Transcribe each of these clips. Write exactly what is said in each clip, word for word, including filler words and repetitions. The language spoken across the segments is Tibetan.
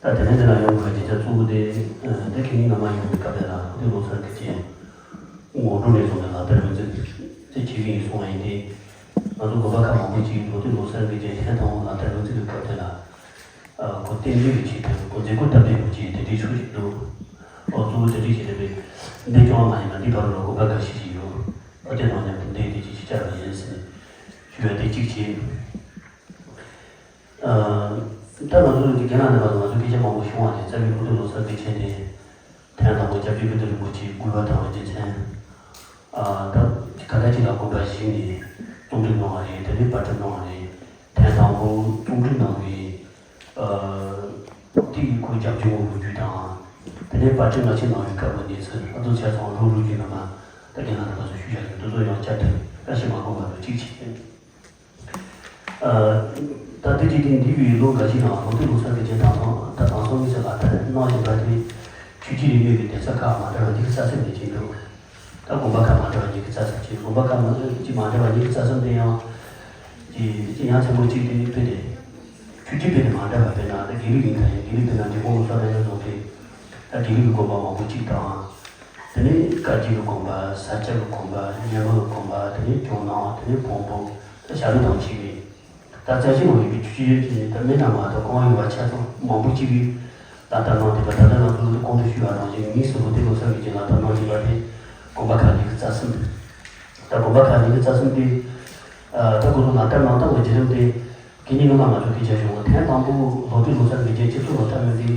ད་དེ་ནས་དེ་ལ་ཡོང་དགོས་རྒྱུ་ཆ་གཙོ་བོ་དེ། ཨ། དེ་ཁེ་ཉིན་ང་མ་ཡོང་བའི་སྐབས་དེ་ལ་ཧུ་ཏི་ལོ་སར་གྱི་རྐྱེན་ངོ་སྤྲོད་ནས་བཟུང་ནས་ལག་བསྟར་དངོས་འཛིན་དེ་བྱེད་ཀྱི་ཡིན་གསུངས་པ་ཡིན་ཏེ། ང་ཚོ་དགོན་པ་ཁག་མང་པོ་ཅིག་ཧུ་ཏི་ལོ་སར་གྱི་རྐྱེན་ཐེངས་དང་པོ་ལག་བསྟར་དངོས་འཛིན་གྱི་སྐབས་དེ་ལ། ཨ། ཁོ་རྟེན་འབྲེལ་གྱི་ཆེད་དུ་ཁོ་མཛད་སྒོ་སྟབས་བདེ་པོ་ཅིག་དེ་འདྲའི་ཤུགས་ཅིག་འདུག་ཨོ། གཙོ་བོ་དེ་འདྲའི་ཆེད་དུ་འདི་ཅང་མ་ཡིན་པ་འདི་བར་ལ་དགོན་པ་འགའ་ཤས་ཤིག་ཡོད། ཨོ། དེ་ནང་མཉམ་དུ་འདི་དེ་ཅིག་ཅིག་བཅར་བ་ཡིན་ཟེར་ནས་ཞུ་ཡ་དེ་གཅིག་བྱས། ཨ། ད་ང་ཚོ་རྒན་ལགས་རྣམ་པ་ལ་ང་ཚོ་སྐད་ཆ་མང་པོ་བྱུང་བ་རེད། རྩ་བའི་ཧུ་ཏི་ལོ་སར་གྱི་རྐྱེན་དེ་ཐེངས་དང་པོ་སྐྱབས་རྗེ་ཀུན་བདེ་རིན་པོ་ཆེའི་སྐུ་པར་དང་རྗེ་མཚན། ཨ། ད་ག་ལ་ཅིག་ལ་དགོན་པ་བཞེངས་ནས་རྩོམ་སྒྲིག་གནང་བ་རེད། དེ་ནས་པར་སྐྲུན་གནང་བ་རེད། ཐེངས་དང་པོ་རྩོམ་སྒྲིག་གནང་བའི། ཨ། དེ་ཡི་ཁོའི་རྒྱབ་ལྗོངས་ལོ་རྒྱུས་དང་། དེ་ནས་པར་སྐྲུན་མ་བྱས་གནང་བའི་སྐབས་ཀྱི་གནས་ཚུལ། ཨ། ཚོ་ཆ་ཚང་ལོ་ལོ་རྒྱུས་རྣམ་པ་ད་རྒན་ལགས་རྣམ་པ་ཚོ་ཞུ་བཞག་ཡོད། དེ་ཚོ་ཡང་བསྐྱར་དུ་བཀྲ་ཤིས་མ་དགོས་པ་དང་གཅིག་བྱས། ཨ། ད་ལྟ་ཅིག་དེ་འདས་པའི་ལོ་འགའ་ཞིག་ནང་ཧུ་ཏི་ལོ་སར་གྱི་རྐྱེན་དང་ཐོག་ད་དེང་སང་མི་ཚེ་ལག་བསྟར་གནང་བཞིན་པ་དེ་ཆོས་བརྒྱུད་རིས་མེད་ཀྱི་གདན་ས་ཁག་མ་འདྲ་བ་ཉི་ཤུ་རྩ་གསུམ་ནས་ཅིག་འདུག་ད་དགོན་པ་ཁག་མ་འདྲ་བ་ཉི་ཤུ་རྩ་གསུམ་ཅིག་དགོན་པ་ཁག་མ་ཅིག་མ་འདྲ་བ་ཉི་ཤུ་རྩ་གསུམ་དེ་ཡང་ཅིག་ཅིག་ཡང་ཚན་པོ་གཅིག་དེ་དཔེ་དེ། ཆོས་བརྒྱུད་དཔེ་དེ་མ་འདྲ་བ། དཔེར་ན་ད་དགེ་ལུགས་ཡིན་ད་ཡང་དགེ་ལུགས་དཔེར་ན་འབྲས་སྤུངས་ལོ་གསར་སྨན་ལམ་རྫོང་དེ་ད་དགེ་ལུགས་ཀྱི་དགོན་པ་མང་པོ་གཅིག་དང་། དེ་ནས་བཀའ་བརྒྱུད་ཀྱི་དགོན་པ། ས་སྐྱ་གི་དགོན་པ། སྨྱོན་པ་གི་དགོན་པ། དེ་ནས་ཇོ་ནང་། དེ་ནས་བོན་པོ། ད་ཞྭ་ལུ་དང་བཅས་པའི་ད་བཙན་བྱོལ་ནང་ཡོད་པའི་ཆོས་བརྒྱུད་ཀྱི་ད་མི་སྣ་མ་གཏོགས་གང་ཡོད་པ་ཆ་ཚང་མང་པོ་གཅིག་གིས་ལག་བསྟར་གནང་བསྡད་པ། ད་ལྟ་ང་ཚོ་གོང་དུ་ཞུས་པ་ནང་བཞིན་དངོས་སུ་ཧུ་ཏི་ལོ་སར་གྱི་རྐྱེན་ལག་བསྟར་གནང་བཞིན་པ་དེ་དགོན་པ་ཁག་ཉི་ཤུ་རྩ་གསུམ། ད་དགོན་པ་ཁག་ཉི་ཤུ་རྩ་གསུམ་དེ། ཨ། ད་ཁོ་ཚོ་ལག་བསྟར་གནང་སྟངས་ཀྱི་བརྒྱུད་རིམ་དེ་ཁེ་ཉིན་སྔོན་མ་ང་ཚོ་སྐད་ཆ་བྱུང་བ། ཐེངས་དང་པོ་ཧུ་ཏི་ལོ་སར་གྱི་རྐྱེན་སྤྱི་ཚོགས་ལ་འཁྲབ་མཁན་དེ་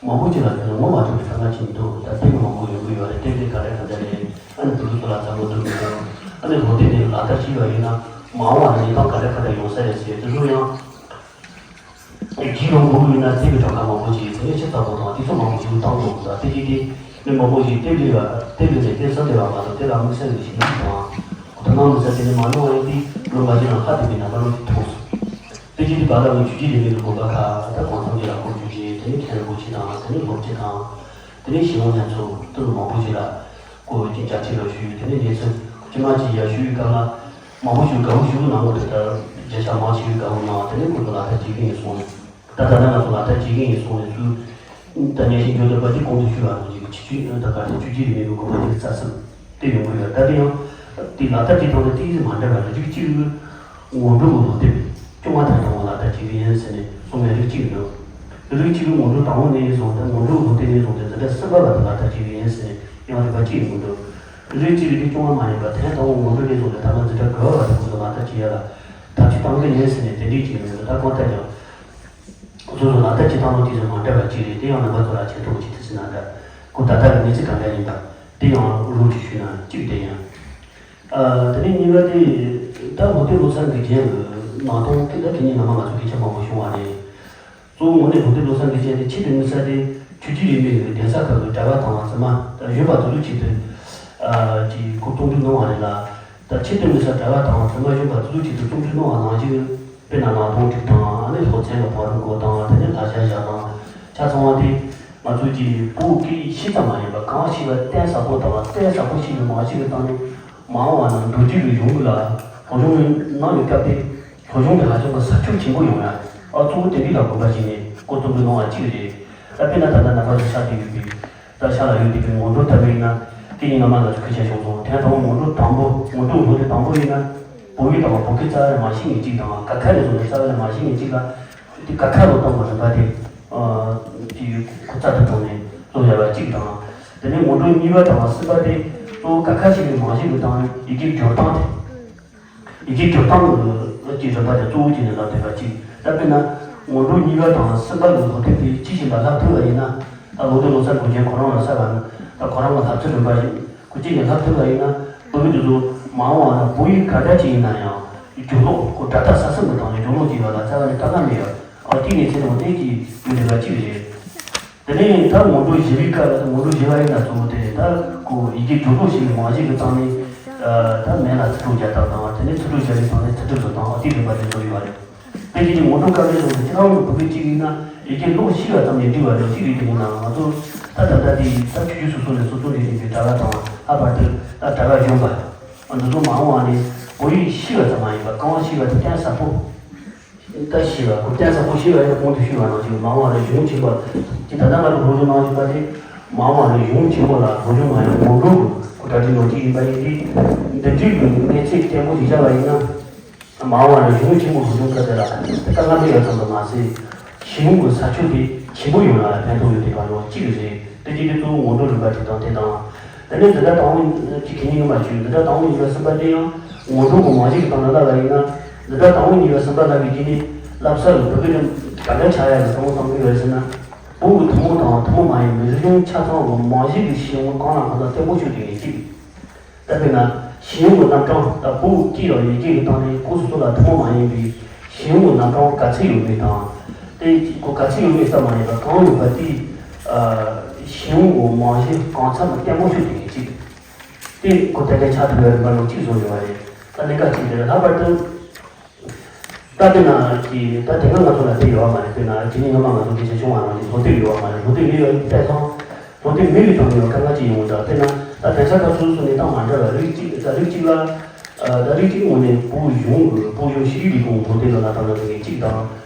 མང་པོ་ཅིག་ལ་ཁྱོན་ངོ་མ་ཐུག་པའི་ས་ཁ་ཅིག་འདུག་ད་དེ་མི་མང་པོ་ཡོང་གི་ཡོད་རེད། དེ་དེ་ག་རེ་ག་འདྲ་རེད། ཨ་ནི་བུ་ཕྲུག་ཚོ་ལ་བསམ་བློ་གཏོང་གི་འདུག་ཨ་ནི་ལོ་དེ་ནས་ལག་བསྟར་བྱས་པ་ཡིན་ན་མ་འོངས་པ་ལ་གནས་སྟངས་ག་འདྲ་ག་འདྲ་ཡོང་ས་རེད་ཟེར། དེ་ཚོ་ཡང་རྒྱུས་ཡོང་དགོས་ཀྱི་ཡོད་ན། དེ་གི་གྲངས་ཀ་མང་པོ་ཅིག་དེ་ནས་ཕྱི་ཚགས་པོ་དང་དེ་ཚོ་མང་པོ་ཞིག་བཏང་དགོས་འདུག་དེ་གི་དེ་མི་མང་པོ་ཞིག་དེབ་ལས་པ་དེབ་ལས་ནས་དེབ་ཟ་བསྡད་པ་མ་གཏོགས་དེ་ལ་དམིགས་བསལ་གྱི་ཞིབ་འཇུག་དང་། ད་ནང་དུ་ཟ་དེ་ནས་མ་མྱོང་བ་ཡིན་དུས་ལོ་མ་གཞི་ནང་ཁ་བསྡད་པའི་ནང་པ་ལོ་དེ་མཐོང་སོང་། དེ་གི་དེ་བར་ལ་ངས་ཆོས་བརྒྱུད་རིས་མེད་ཀྱི་དགོན་པ་ཁག་ད་གང་འཚམ་ཅིག་ལ་སྐོར་རྒྱུག་བྱས། དེ་ནས་མཁན་རིན་པོ་ཆེ་དང་། དེ་ནས་སློབ་སྤྱི་དང་། དེ་ནས་གཞིས་གྲོང་ལྷན་ཚོགས་དེ་ཚོ་མང་པོ་ཅིག་ལ་སྐོར་གྱི་མཇལ་འཕྲད་ལ་ཞུས། དེ་ནས་གནས་ཚུལ་ཁྱིམ་མ་ཅིག་ཡར་ཞུ་བའི་སྐབས་ལ་མང་པོ་ཞིག་དགའ་བོ་ཞུ་གི་གནང་གི་འདུག་ད་བརྗོད་བྱ་མང་ཆེ་བའི་དགའ་བོ་གནང་། དེ་ནས་ཁོ་ཚོ་ལག་བསྟར་བྱེད་ཀྱི་ཡིན་གསུངས་ནས། ད་ད་ལྟ་ང་ཚོ་ལག་བསྟར་བྱེད་ཀྱི་ཡིན་གསུངས་ནས་ཚུལ། ད་ནས་ཤིང་འགྱོ་དོད་པ་དེ་གོང་དུ་ཞུས་པ་ནང་བཞིན་ཆོས་བརྒྱུད་ད་ག་ཚོད་ཆོས་བརྒྱུད་རིས་མེད་ཀྱི་དགོན་པ་ཉི་ཤུ་རྩ་གསུམ་དེ་ཡོང་གི་ཡོད། ད་དེ་ཡང་དེ་ལག་བསྟར་བྱེད་སྟངས་དེ་ཏིག་ཙམ་མ་འདྲ་བ་རེད། རིགས་གཅིག་གི་ངོ་སྤྲོད་ཀྱི་ལོ་དེབ་བཅོ་ལྔ་ཐམ་པ་ལག་བསྟར་བྱེད་ཀྱི་ཡིན་ཟེར་ནས་གསུངས་པའི་རིགས་གཅིག་ཡོད། རིགས་གཅིག་གི་ངོ་སྤྲོད་དང་པོ་ནས་བཟུང་སྟེ། ངོ་སྤྲོད་ལོ་དེབ་ནས་བཟུང་སྟེ་འཛིན་གྲྭ་གསུམ་པ་བར་དུ་ལག་བསྟར་བྱེད་ཀྱི་ཡིན་ཟེར་ནས་ཡང་རིགས་པ་གཅིག་ཡོང་གི་འདུག་རིགས་གཅིག་གི་དེ་བཅོ་ལྔ་མ་ཡིན་པ། ཐེངས་དང་པོ་ངོ་སྤྲོད་ནས་བཟུང་སྟེ་ཐ་མ་འཛིན་གྲྭ་དགུ་པ་བར་དུ་ཁོ་ཚོ་ལག་བསྟར་བྱེད་ཡ་ལ་ཐབས་ཇུས་བཏང་གི་ཡིན་ཟེར་ནས་དེ་འདྲས་ཅིག་ཡོང་གི་འདུག་ད་གང་ལྟར་ཀྱང་སོ་སོ་ལག་བསྟར་བྱེད་སྟངས་ལ་དེ་ཚོ་མ་འདྲ་བ་གཅིག་རེད། དེ་ཡང་རྣམ་པ་ཚོ་ལ་མཁྱེན་རྟོགས་ཅིག་ཐུབ་ཟིན་ན་འདྲ། ཁོ་ད་ལྟ་གི་གནས་ཚུལ་གང་འདྲ་ཡིན་པ་དེ་ཡང་རོབ་ཅིག་ཞུས་ན་གཅིག་དེ་ཡིན། ཨ། དེ་ནས་གཉིས་པ་དེ་ད་ཧོ་ཏེ་ལོ་སར་གྱི་རྐྱེན་གྱི་ནང་དོན་དེ་ད་དེ་ཉིད་ནང་མ་ང་ཚོ་སྐད་ཆ་མང་པོ་བྱུང་བ་རེད། གཙོ་བོ་ངོས་ནས་ཧོ་ཏེ་ལོ་སར་གྱི་རྐྱེན་དེ་ཆེད་དུ་དམིགས་ས་དེ་ཆོས་བརྒྱུད་རིས་མེད་ཀྱི་གདན་ས་ཁག་གི་གྲྭ་པ་དང་བཙུན་མ་ད་གཞོན་པ་དེ་ཚོའི་ཆེད་དུ། ཨ། ཅིག་ཁོ་རྩོམ་སྒྲིག་གནང་བ་རེད་ལ། ད་ཆེད་དུ་དམིགས་ས་གྲྭ་པ་དང་བཙུན་མ་གཞོན་པ་དེ་ཚོའི་ཆེད་དུ་རྩོམ་སྒྲིག་གནང་བ་ནང་བཞིན། དཔེར་ན་ནང་དོན་སྒྲིག་དང་། ཨ་ནི་སློབ་ཚན་ལ་བང་རིམ་བགོ་དང་། དེ་ནས་བསླབ་བྱ་བཞག་དང་ཆ་ཚང་བ་དེ། ང་ཚོ་གི་བོད་སྐད་ཡིག་ཤེས་ཙམ་མ་ཡིན་པར་གང་ཤེས་པ་གཏིང་ཟབ་པོ་དང་གཏིང་ཟབ་པོ་ཤེས་པའི་རྨང་གཞི་གི་སྟེང་ནས། མ་འོངས་པ་ན་མདོ་སྒྱུ་གི་གཞུང་ལ་སློབ་སྦྱོང་གནང་བའི་སྐབས་དེ་སློབ་སྦྱོང་དེ་ཧ་ཅང་གི་ཟབ་ཆོག་ཆེན་པོ་ཡོང་ཡ། ཨ། གཙོ་བོ་དེ་འདྲ་ལ་དགོངས་པ་བཞེས་ནས་ཁོ་རྩོམ་སྒྲིག་གནང་བ་གཅིག་རེད། ད་དཔེར་ན་ད་ལྟ་རྣམ་པ་ཚོ་ཆགས་བསྡད་ཡོད་པའི། ད་ཤར་ལ་ཡོད་བསྡད་པའི་ངོ་སྤྲོད་ལྟ་བུ་ཡིན་ན། སྐད་ཡིག་སྔ་མ་ང་ཚོ་སྐད་ཆ་བྱུང་སོང་། དེ་དང་པོ་ངོ་སྤྲོད་དང་པོ། ངོ་སྤྲོད་ལོ་དེ་དང་པོ་ཡིན་ན། བོད་ཡིག་དང་བོད་སྐད་རྩ་བ་ནས་མ་ཤེས་མཁན་གཅིག་དང་། ཀ་ཁ་ནས་བཟུང་ནས་རྩ་བ་ནས་མ་ཤེས་མཁན་གཅིག་ལ། དེ་ཀ་ཁ་ལོ་གཏོང་བ་རིམ་པ་དེ། ཨ། དེ་ཁོ་རྩ་དུ་བཏང་ནས་ལོ་ཡར་བ་གཅིག་དང་། དེ་ནས་ངོ་སྤྲོད་གཉིས་པ་དང་གསུམ་པ་དེ་གཙོ་བོ་ཀ་ཁ་ཤེས་པའི་རྨང་གཞི་གི་སྟེང་ནས་ཡི་གེ་སྦྱོར་སྟངས་དེ། ཡི་གེ་སྦྱོར་སྟངས་ཀྱི་རིམ་པ་དེ་གཙོ་བོ་བྱས་ནས་ལབ་བསྡད་པ་གཅིག་ད་དཔེར་ན་ངོ་སྤྲོད་གཉིས་པ་དང་གསུམ་པ་གི་ལོ་དེབ་དེ་ཅི་ཞིག་ལ་ལྷག་ཐུབ་པ་ཡིན་ན། ད་ལོ་དེ་ལོ་གསར་དགོས་མཁན་ཁོ་རང་ལ་གསར་བ་ནི། ད་ཁོ་རང་གི་ལྷག་ཚུལ་རིམ་པ་བཞིན་ཁོ་ཅི་ཞིག་ལྷག་ཐུབ་པ་ཡིན་ན། བོད་མི་དེ་ཚོ་མ་འོངས་པ་ན་བོད་ཡིག་ག་འདྲ་ཅིག་ཡིན་ན་ཡང་སྦྱོར་ཀློག་ཁོ་སྒྲ་དག་ས་གསུམ་གྱི་སྟེང་ནས་སྦྱོར་ཀློག་བྱེད་པ་ལ་རྩ་བ་ནས་དཀའ་ངལ་མེད་ཡ། ཨ། དེའི་གནས་ཚད་འོ་དེ་གི་ཡོད་བསྡད་པ་གཅིག་རེད། དེ་ནས་ད་ངོ་སྤྲོད་བཞི་པའི་སྐབས་ལ། ད་ངོ་སྤྲོད་བཞི་པ་ཡིན་ན་གཙོ་བོ་དེ་ད་ཁོ་ཡི་གེ་སྦྱོར་ཀློག་བྱེད་པའི་རྨང་གཞི་གི་སྟེང་ནས། ཨ། ད་མེད་ལ་ཚིག་གྲོགས་རྒྱག་སྟངས་དང་། དེ་ནས་ཚིག་གྲོགས་རྒྱག་པའི་སྟེང་ནས་ཚིག་གྲུབ་བཟོ་སྟངས་དེའི་རིམ་པ་དེ་ཚོ་ཡོད་པ་རེད། དེ་བཞིན་གྱི་ངོ་སྤྲོད་སྐབས་ལ་ཡང་ཁྱེད་རང་གི་བོད་སྐད་གཅིག་ཡིན་ན་ཡི་གེ་ཀློག་ཤེས་པ་ཙམ་ལས་འགྲིག་པ་རེད། གཅིག་རེད། དེ་ཡིན་ནའང་ང་ཚོ་ད་ད་ལྟ་དེ་ད་ཆོས་བརྒྱུད་སོ་སོ་ནས་སོ་སོ་ལས་བྱེད་པའི་གྲྭ་པ་དང་ལྷག་པར་དུ་ད་གྲྭ་པ་གཞོན་པ་འདི་ཚོ་མ་འོངས་པ་ནས་བོད་ཡིག་ཤེས་པ་ཙམ་མ་ཡིན་པར་གང་ཤེས་པ་དེ་གཏིང་ཟབ་པོ། ད་ཤེས་པ་ཁོ་གཏན་ས་ཁོ་ཤེས་པ་ཡིན་ན་གོང་དུ་ཞུས་པ་ནང་བཞིན་མ་འོངས་པ་ལ་གཞུང་ཆེན་པོ་ཅིག་ད་ལྟ་ང་ཚོ་སློབ་སྦྱོང་གནང་བཞིན་པ་དེ་མ་འོངས་པ་ལ་གཞུང་ཆེན་པོ་ལ་སློབ་སྦྱོང་གནང་ཡག་ངོ་སྤྲོད་ཀྱི་ཁོ་གྲ་སྒྲིག་གནང་གཅིག་ཡིན་པ་ཡིན་དུས་འདི་འདྲའི་གི་གནས་ཚད་བརྟན་པོ་ཞིག་བཞག་པ་ཡིན་ན། མ་འོངས་པ་ལ་གཞུང་ཆེན་པོ་སློབ་སྦྱོང་སྐབས་དེ་ལ་དཀའ་ངལ་མེད་པ་ཙམ་དུ་མ་ཟད། གཞི་ཡོང་གི་ས་ཆ་དེ་ཆེན་པོ་ཡོང་ཡག་ལ་ཕན་ཐོགས་ཡོད་པའི་བར་ལོ་གཅིག་རེད། དེ་གཅིག་དེ་གཙོ་བོ་ངོ་སྤྲོད་རིམ་པ་དེ་དང་དེ་དང་། དེ་ནས་འཛིན་གྲྭ་དང་པོ་གཅིག་གི་ཉིན་མ་བཅུ་འཛིན་གྲྭ་དང་པོ་གཉིས་པ་གསུམ་པ་དེ་ཡང་ངོ་སྤྲོད་ཀྱི་རྨང་གཞི་གི་སྟེང་ལ་བསླབ་པ་ཡིན་ན། འཛིན་གྲྭ་དང་པོ་གཉིས་པ་གསུམ་པ་ལ་གི་དེ་ནས་བསླབ་ས་ལ་བོད་སྐད་དེ་ག་འདྲ་ཆགས་ཡག་གི་བསམ་བློ་གཏོང་གི་ཡོད་ཟེར་ན། བོད་ཀྱི་ཐུན་མོང་དང་ཐུན་མོང་མ་ཡིན་པའི་རིག་གཞུང་ཆ་ཚང་གི་རྨང་གཞི་གི་གཞི་ཡོང་གང་ལ་གང་འཚམ་བརྟན་པོ་ཞིག་དེ་ཡིན་གཅིག་ད་དཔེར་ན་གཞི་ཡོང་གི་རྣམ་གྲངས་ད་བོད་སྐད་དང་ཡི་གེ་གི་སྟེང་ནས་ཁོ་སོ་སོ་ལ་ཐུན་མོང་མ་ཡིན་པའི་གཞི་ཡོང་གི་རྣམ་གྲངས་ག་ཚད་ཡོད་མེད་དང་། དེ་ཁོ་ག་ཚད་ཡོད་མེད་ཙམ་མ་ཡིན་པར་གང་ཡོད་པ་དེ་གཞི་ཡོང་གི་རྨང་གཞི་གང་འཚམ་བརྟན་པོ་ཞིག་དེ་གཅིག་དེ་ཁོ་ད་ལྟའི་ཆགས་ཐུབ་པའི་རིམ་པ་ནང་གཅིག་བཟོ་ཡོད་པ་རེད། ད་གནད་འགག་གཅིག་དེ་ལྷག་པར་དུ། ད་དེ་ན་གི་ད་དེ་སྔ་ང་ཚོ་ལ་དེ་ཡོད་མ་རེད། དེ་ན་དེ་ནི་སྔ་མ་ང་ཚོ་སྐད་ཆ་བྱུང་བ་རང་བཞིན་སློབ་དེབ་ཡོད་མ་རེད། སློབ་དེབ་མེད་ཡོད་པས་སང་སློབ་དེབ་མེད་པའི་སྟེང་ནས་ཡང་དཀའ་ངལ་ཅིག་ཡོང་འདུག་དེ་ན་ད་གདན་ས་ཁག་སོ་སོ་གནས་སྟངས་མ་འདྲ་བ་རིགས་གཅིག་ད་རིགས་གཅིག་ལ་ད་རིགས་གཅིག་ངོས་ནས་བོད་གཞུང་གི་བོད་གཞུང་ཤེས་རིག་ལས་ཁུངས་སློབ་དེབ་ལ་ལ་དང་ལ་དེ་གཅིག་དང་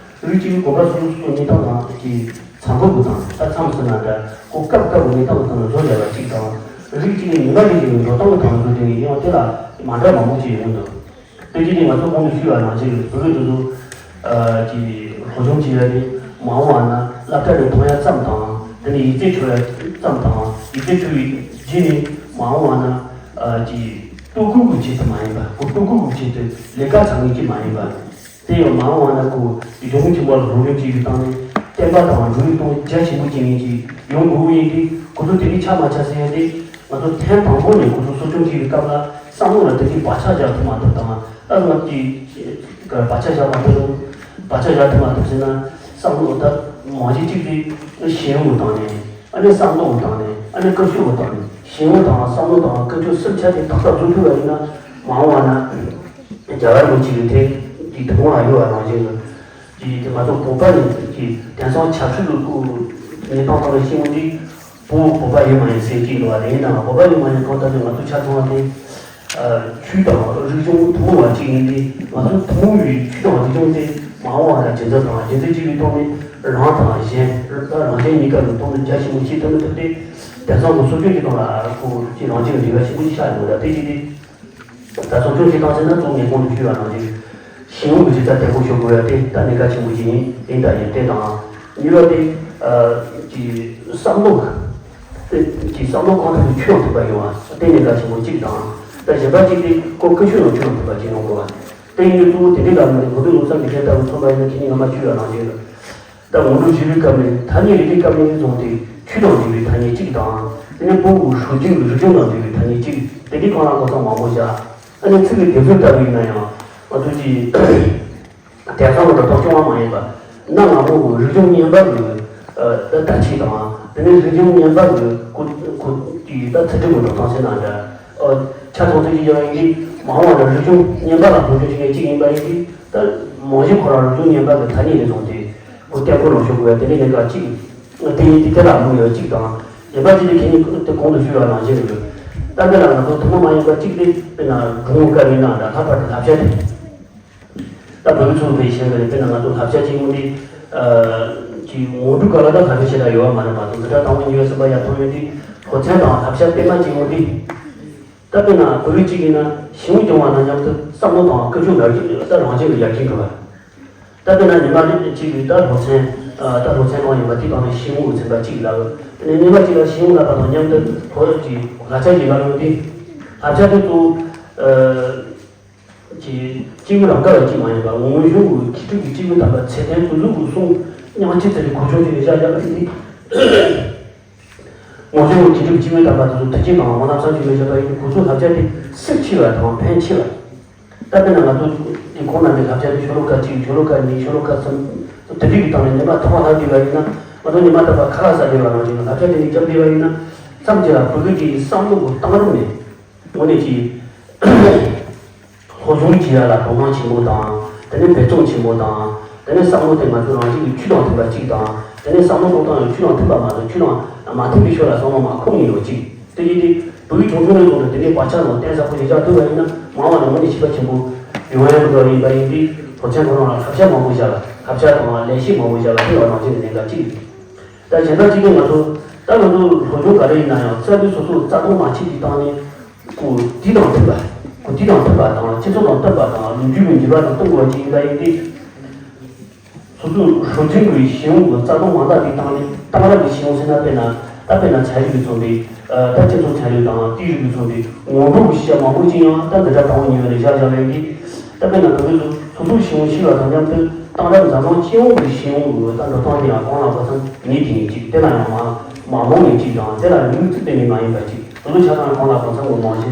རིགས་གཅིག་གི་དགོན་པ་སོ་སོ་སོ་སོ་གནས་སྟངས་དང་གི་ཚང་ཁུལ་དུ་དང་ད་མཚམས་སུ་ན་འདྲ་གོ་སྐབས་སྐབས་ཀྱི་གནས་སྟངས་ཀྱི་སྟེང་ལ་བཟོ་བཞག་པ་གཅིག་དང་རིགས་གཅིག་ནས་ཉི་མ་རེ་བཞིན་འགྲོ་སྟངས་ཀྱི་སྟེང་ལ་བཟོ་དེ་ནས་ཡང་དེ་ལ་མ་འདྲ་མང་པོ་ཅིག་ཡོང་འདུག་དེ་རྗེས་ནས་ང་ཚོ་གོང་དུ་ཞུས་པ་ནང་བཞིན་བོད་རིགས་དེ་ཚོ་གི་སློབ་སྦྱོང་བྱེད་ཡ་དེ་མ་འོངས་པ་ན་སློབ་གྲྭ་ནས་མཐོང་ཡ་ཙམ་དང་དེ་ནས་ཡིག་ཚད་ཆོད་ཡ་ཙམ་དང་ཡིག་ཚད་ཆོད་པའི་རྗེས་ནས་མ་འོངས་པ་ན་གི་ལྟོ་གོས་ཀྱི་ཆེད་དུ་མ་ཡིན་པ་ཁོ་ལྟོ་གོས་ཀྱི་ཆེད་དུ་ལས་ཀ་བྱ་ངེས་ཀྱི་མ་ཡིན་པ། དེ་ཡང་མ་འོངས་པ་ན་ཁོ་གཞུང་ཆེན་པོ་ལ་སློབ་སྦྱོང་བྱེད་པའི་སྟེང་ནས་བསྟན་པ་དང་འགྲོ་བའི་སྟོང་རྒྱ་ཆེན་པོ་བྱེད་མཁན་ཅིག་ཡོང་དགོས་ཀྱི་ཡིན་ཏེ་ཁོ་ཚོ་དེ་གི་ཆ་མ་ཆ་ཟེར་ཡ་དེ། ང་ཚོ་ཐེངས་དང་པོ་ནས་ཁོ་ཚོ་གསོ་སྐྱོང་བྱེད་པའི་སྐབས་ལ་བསམ་བློ་ལ་དེ་གི་བག་ཆགས་བཞག་ཐུབ་མ་ཐུབ་དང་ད་ང་གི་བག་ཆགས་བཞག་མ་ཐུབ་བག་ཆགས་བཞག་ཐུབ་མ་ཐུབ་ཟེར་ན་བསམ་བློ་ད་མང་ཆེ་གཅིག་དེ་ཤེས་ཡོན་གྱི་སྟེང་ནས་ཨ་ནི་བསམ་བློ་གི་སྟེང་ནས་ཨ་ནི་ཀུན་སྤྱོད་ཀྱི་སྟེང་ནས་ཤེས་ཡོན་དང་བསམ་བློ་དང་ཀུན་སྤྱོད་གསུམ་ཆ་དེ་ཏག་ཏག་བཟོ་ཐུབ་པ་ཡིན་ན་མ་འོངས་པ་ན་རྒྱ་གར་མི་གཅིག་གི་དེ་དེ་དུང་ལ་ཡོད་པ་ནང་བཞིན་གྱི་དེ་ང་ཚོ་བོད་པ་ཡིན་གྱི་དེང་སང་ཆབ་སྲིད་ཀྱི་སྐོར་གནས་སྟངས་སྟེང་ལ་ཤེས་ཡོན་དེ། བོད་བོད་པ་ཡིན་མ་ཡིན་ཟེར་གྱི་འདུག་བ་དེ་ཡིན་ནའང་བོད་པ་ཡིན་མ་ཡིན་གང་ལྟར་ནས་ང་ཚོ་ཆ་ཚང་བ་དེ་ཆོས་དང་རིག་གཞུང་ཐུན་མོང་བ་གཅིག་ཡིན་ཏེ་ང་ཚོ་ཐུན་མོང་བའི་ཆོས་དང་རིག་གཞུང་དེ་མ་འོངས་པ་ལ་རྒྱུན་འཛིན་དང་རྒྱུན་འཛིན་བྱེད་པའི་ཐོག་ནས་རང་དང་གཞན་རང་གཞན་གཉིས་ཀ་གི་ཐོག་ནས་རྒྱ་ཆེན་པོ་བྱེད་ཐུབ་མི་ཐུབ་དེ་དེང་སང་གི་སྲོལ་རྒྱུན་གྱི་ཐོག་ལ་ཁོ་ཅི་རང་བཞིན་གྱི་འབྲེལ་བ་ཆེན་པོ་ཞིག་ཆགས་ཡོད་ལ་དེ་བྱས་ཏེ། ད་སྲུང་སྐྱོང་བྱེད་སྟངས་ཟེར་ན་གཙོ་བོ་ངས་གོང་དུ་ཞུས་པ་ནང་བཞིན་ཤེས་ཡོན་གྱི་གཞི་རྩ་བརྟན་པོ་ཞིག་དགོས་ཡ་དེ་ད་གནད་འགག་ཆེན་པོ་ཞིག་ཡིན་ཡིན་ད་ཡིན་དེ་དང་གཉིས་པ་དེ་ཀྱི་བསམ་བློ་དེ་ཀྱི་བསམ་བློ་གང་ཐུབ་ཀྱིས་ཆོས་ཡང་ཐུབ་པ་ཡོང་བ་དེ་གནད་འགག་ཆེན་པོ་གཅིག་དང་ད་གཞན་པ་གཅིག་དེ་ཁོ་ཀུན་སྤྱོད་ཡང་ཆོས་ཡང་ཐུབ་པ་ཅིག་ཡོང་དགོས་པ་དེ་ཡིན་དུས་གཙོ་བོ་དེ་འདྲའི་ལམ་ནས་གོ་ཐོས་ལོ་གསར་གྱི་ཁྱད་ལྟ་བུ་མཚོན་པ་ཡིན་ན་ཁྱེད་ཉིད་ངོ་མ་བཅོས་ཡ་ནང་བཞིན་རེད། ད་ངོ་སྤྲོད་བྱེད་པའི་སྐབས་ནས་ཐ་སྙད་རིག་པའི་སྐབས་ནས་བཟུང་སྟེ་ཆོས་དང་འབྲེལ་བའི་ཐ་སྙད་གཅིག་དང་དེ་ནས་བོད་ཀྱི་སྲོལ་རྒྱུན་གྱི་རིག་གཞུང་དང་འབྲེལ་བའི་ཐ་སྙད་གཅིག་དེ་འདྲའི་གང་ལ་གང་འཚམ་མང་པོ་བཞག་ཨ་ནི་ཚིག་གི་སྡེབ་སྦྱོར་ལྟ་བུ་ཡིན་ན་ཡང་ང་ཚོ་གྱི་དེང་སང་གི་འགྲོ་སྟངས་སྐྱོ་བ་མ་ཡིན་པ་གནའ་སྔ་མོ་གི་རིག་གཞུང་རྙིང་པ་གི་ད་ད་ཆས་དང་དེ་ནས་རིག་གཞུང་རྙིང་པ་གི་ཁོ་ཁོ་གི་ད་ཚིག་འབྲུ་གི་འགྲོ་སྟངས་ཟེར་ན་འདྲ་ཆ་ཚང་ཚིག་གཅིག་བརྒྱབ་པ་ཡིན་དུས་མ་འོངས་པ་ལ་རིག་གཞུང་རྙིང་པ་ལ་སློབ་སྦྱོང་བྱེད་མཁན་གཅིག་ཡིན་པ་ཡིན་དུས་ད་རྨང་གཞི་ཁོ་རང་རིག་གཞུང་རྙིང་པ་གི་ཐ་སྙད་ནས་བཟུང་སྟེ། ཁོ་བརྟན་པོ་ལོངས་སྤྱོད་དགོས་ཡ་དེ་འདྲའི་གནད་འགག་གཅིག་དེ་ཡིན་དུས་དེ་ལ་དམིགས་ཡོད་གཅིག་དང་། གཞན་པ་གཅིག་དེ་ཁྱེད་ཉིད་དེ་གོང་དུ་ཞུས་པ་ནང་བཞིན་རེད། ད་འདི་ལ་ང་ཚོ་ཐུན་མོང་མ་ཡིན་པ་གཅིག་དེ་དཔེར་ན་སྒྲུང་སྐབས་ཡིན་ན་འདྲ་ལྷག་པར་དུ་བསླབ་བྱ་དེ། ད་བོད་མི་ཚོ་བས་བཤད་པ་ནི་དཔེར་ན་ང་ཚོ་བསླབ་བྱ་གཅིག་ཡོང་དུས། ཀྱི་ངོ་སྤྲོད་སྐབས་ལ་ད་བསླབ་བྱ་ཞེ་དྲག་ཡོད་པ་མ་རེད་མ་གཏོགས་འཛིན་གྲྭ་དང་པོ་གཉིས་པ་གསུམ་པ་ཡར་ཐོན་ཡོང་དུས་སློབ་ཚན་དང་བསླབ་བྱ་སྤེལ་མ་གཅིག་ཡོང་དུས། ད་དཔེར་ན་བོད་རིགས་གཅིག་ཡིན་ན་ཤེས་ཡོན་སྦྱོང་བ་དང་མཉམ་དུ་བསམ་བློ་དང་ཀུན་སྤྱོད་ལ་ད་རང་བཞིན་གྱི་ཡར་རྒྱས་འགྲོ་བ། ད་དཔེར་ན་ཉི་མ་གཅིག་གི་ད་སློབ་ཚན། ད་སློབ་ཚན་གང་ཡིན་པ་དེ་དང་ནི་ཤེས་ཡོན་གྱི་ཚན་པ་གཅིག་ལ། དེ་ནས་ཉི་མ་གཅིག་ལ་ཤེས་ཡོན་བསླབ་པ་དང་མཉམ་དུ་ཁོ་ཀྱི་བསླབ་བྱ་ཞིག་བསླབ་ཡོང་དུས། བསླབ་བྱ་དེ་ཚོ། ཀྱི་སྐྱེས་བུ་རང་དགར་བ་གཅིག་མ་ཡིན་པར་སྔོན་བྱུང་གི་མཁས་གྲུབ་ཀྱི་སྐྱེས་བུ་དམ་པ་ཚད་ལྡན་དེ་ཚོ་གི་གསུང་སྙིང་རྗེ་ཚད་ཀྱི་གོ་ཆུང་ཅིག་ནས་བཞག་བཞག་པ་ཡིན་དུས། ངོ་སྤྲོད་ཀྱི་སྒྲུབ་ཀྱི་མི་དམ་པ་དེ་ཚོ་ཐུགས་རྗེ་དང་དབང་ཐང་བསམ་གྱིས་མི་ཁྱབ་པ་ཡིན། ཁོ་ཚོའི་བསླབ་བྱ་དེ་སྲིད་ཕྱི་བ་དང་ཕན་ཆེ་བ། ད་དཔེར་ན་ང་ཚོ་དེ་ཁོང་རྣམ་པའི་བསླབ་བྱ་དེ་ཤོ་ལོ་ཀ་གཅིག་ཤོ་ལོ་ཀ་གཉིས་ཤོ་ལོ་ཀ་གསུམ་དེ་འདྲའི་གི་སྟེང་ནས་ཉི་མ་ཐོག་མ་ལྷག་བསྡད་པ་ཡིན་ན་ང་ཚོ་ཉི་མ་རྟག་པར་ཁ་ལག་ཟ་བསྡད་པ་ནང་བཞིན་བསླབ་བྱ་དེ་འདྲ་བརྒྱབ་བསྡད་པ་ཡིན་ན་མཚམས་ཅིག་ལ་བོད་ཀྱི་བསམ་བློ་གི་གཏིང་རིམ་ནས་དངོས་གནས་ཀྱི། སློབ་སྦྱོང་བྱེད་ཡ་ལ་དོ་སྣང་ཆེན་པོ་དང་། དེ་ནས་འབད་བརྩོན་ཆེན་པོ་དང་། དེ་ནས་བསམ་བློ་དེ་ང་ཚོ་རང་བཞིན་གྱི་ཆོས་དང་མཐུན་པ་གཅིག་དང་། དེ་ནས་བསམ་བློ་གཏོང་སྟངས་ཡང་ཆོས་དང་མཐུན་པ་མ་གཏོགས་ཆོས་དང་མ་མཐུན་པའི་ཕྱོགས་ལ་བསམ་བློ་མ་འཁོར་ནས་ཡོད་ཅིག་དེ་ཡིན་དུས་བོད་ཀྱི་ཆུང་ཆུང་ནས་བཟུང་སྟེ་དེ་འདྲའི་བག་ཆགས་དང་བརྟེན་ས་ཁོ་ཞིག་བཞག་ཐུབ་པ་ཡིན་ན་མ་འོངས་པ་ནས་དངོས་གནས་བྱིས་པ་ཆེན་པོ་ ཡོང་ཡག་གི་འགྲོ་ཡིན་པ་ཡིན་དུས་ཕོ་མཚན་ཁོ་རང་ལ་ཁ་ཆག་མང་པོ་བཞག་ལ་ཁ་ཆག་དང་ལས་གཞི་མང་པོ་བཞག་ལ་ཕན་པ་རང་བཞིན་གྱི་གནད་འགག་གཅིག་ཡོད། ད་གཞན་དག་གཅིག་ནི་ང་ཚོ་ད་ང་ཚོ་སློབ་སྦྱོང་ག་རེ་ཡིན་ན་ཡང་རྩ་བའི་སོ་སོ་རྩ་དོན་མ་ཕྱེ་བའི་སྟེང་ནས་གོ་དུས་དང་མཐུན་པ་གོ་དུས་དང་མཐུན་པ་དང་སྤྱི་ཚོགས་དང་བསྟུན་པ་དང་ལོ་རྒྱུས་ཀྱི་འགྱུར་བ་དང་བསྟུན་དགོས་པ་ཅིག་ཡིན་པ་ཡིན་ཏེ། སོ་སོའི་སྲོལ་རྒྱུན་གྱི་ཤེས་ཡོན་གྱི་རྩ་དོན་མ་འདང་བའི་སྟེང་ནས་གཏན་རབས་ཀྱི་ཤེས་ཡོན་ཟེར་ན་དཔེར་ན་ད་དཔེར་ན་ཚན་རིག་གི་ཚོགས་འདུ་ད་སྤྱི་ཚོགས་ཚན་རིག་དང་དེའི་རིགས་ཀྱི་ཚོགས་འདུ་ངོ་སྤྲོད་ཀྱི་ཤེས་བྱ་མང་པོ་ཅིག་ཡང་ད་འཛིན་གྲྭ་དང་པོ་གཉིས་པ་ནས་བཞག་བཞག་ལས་ཀྱི། ད་དཔེར་ན་གང་ལྟར་སོ་སོའི་ཤེས་ཡོན་ཤེས་པ་དང་མཉམ་དུ་གཏན་རབས་འཛམ་གླིང་སྤྱི་ཡོངས་ཀྱི་ཤེས་ཡོན་གྱི་ད་འགྲོ་སྟངས་དེ་ཡང་གང་ལ་གོ་ཚང་ངེས་དེ་ངེས་ཅིག་དེ་ལ་ཡང་མ་མ་རྨོངས་ངེས་ཅིག་དང་དེ་ལ་ཡང་མིག་ཆུ་གཏན་ནས་མ་ཡིན་པ་ཅིག་སོ་སོ་ཆ་ཚང་གང་ལ་གོ་ཚང་གི་རྨང་གཞི་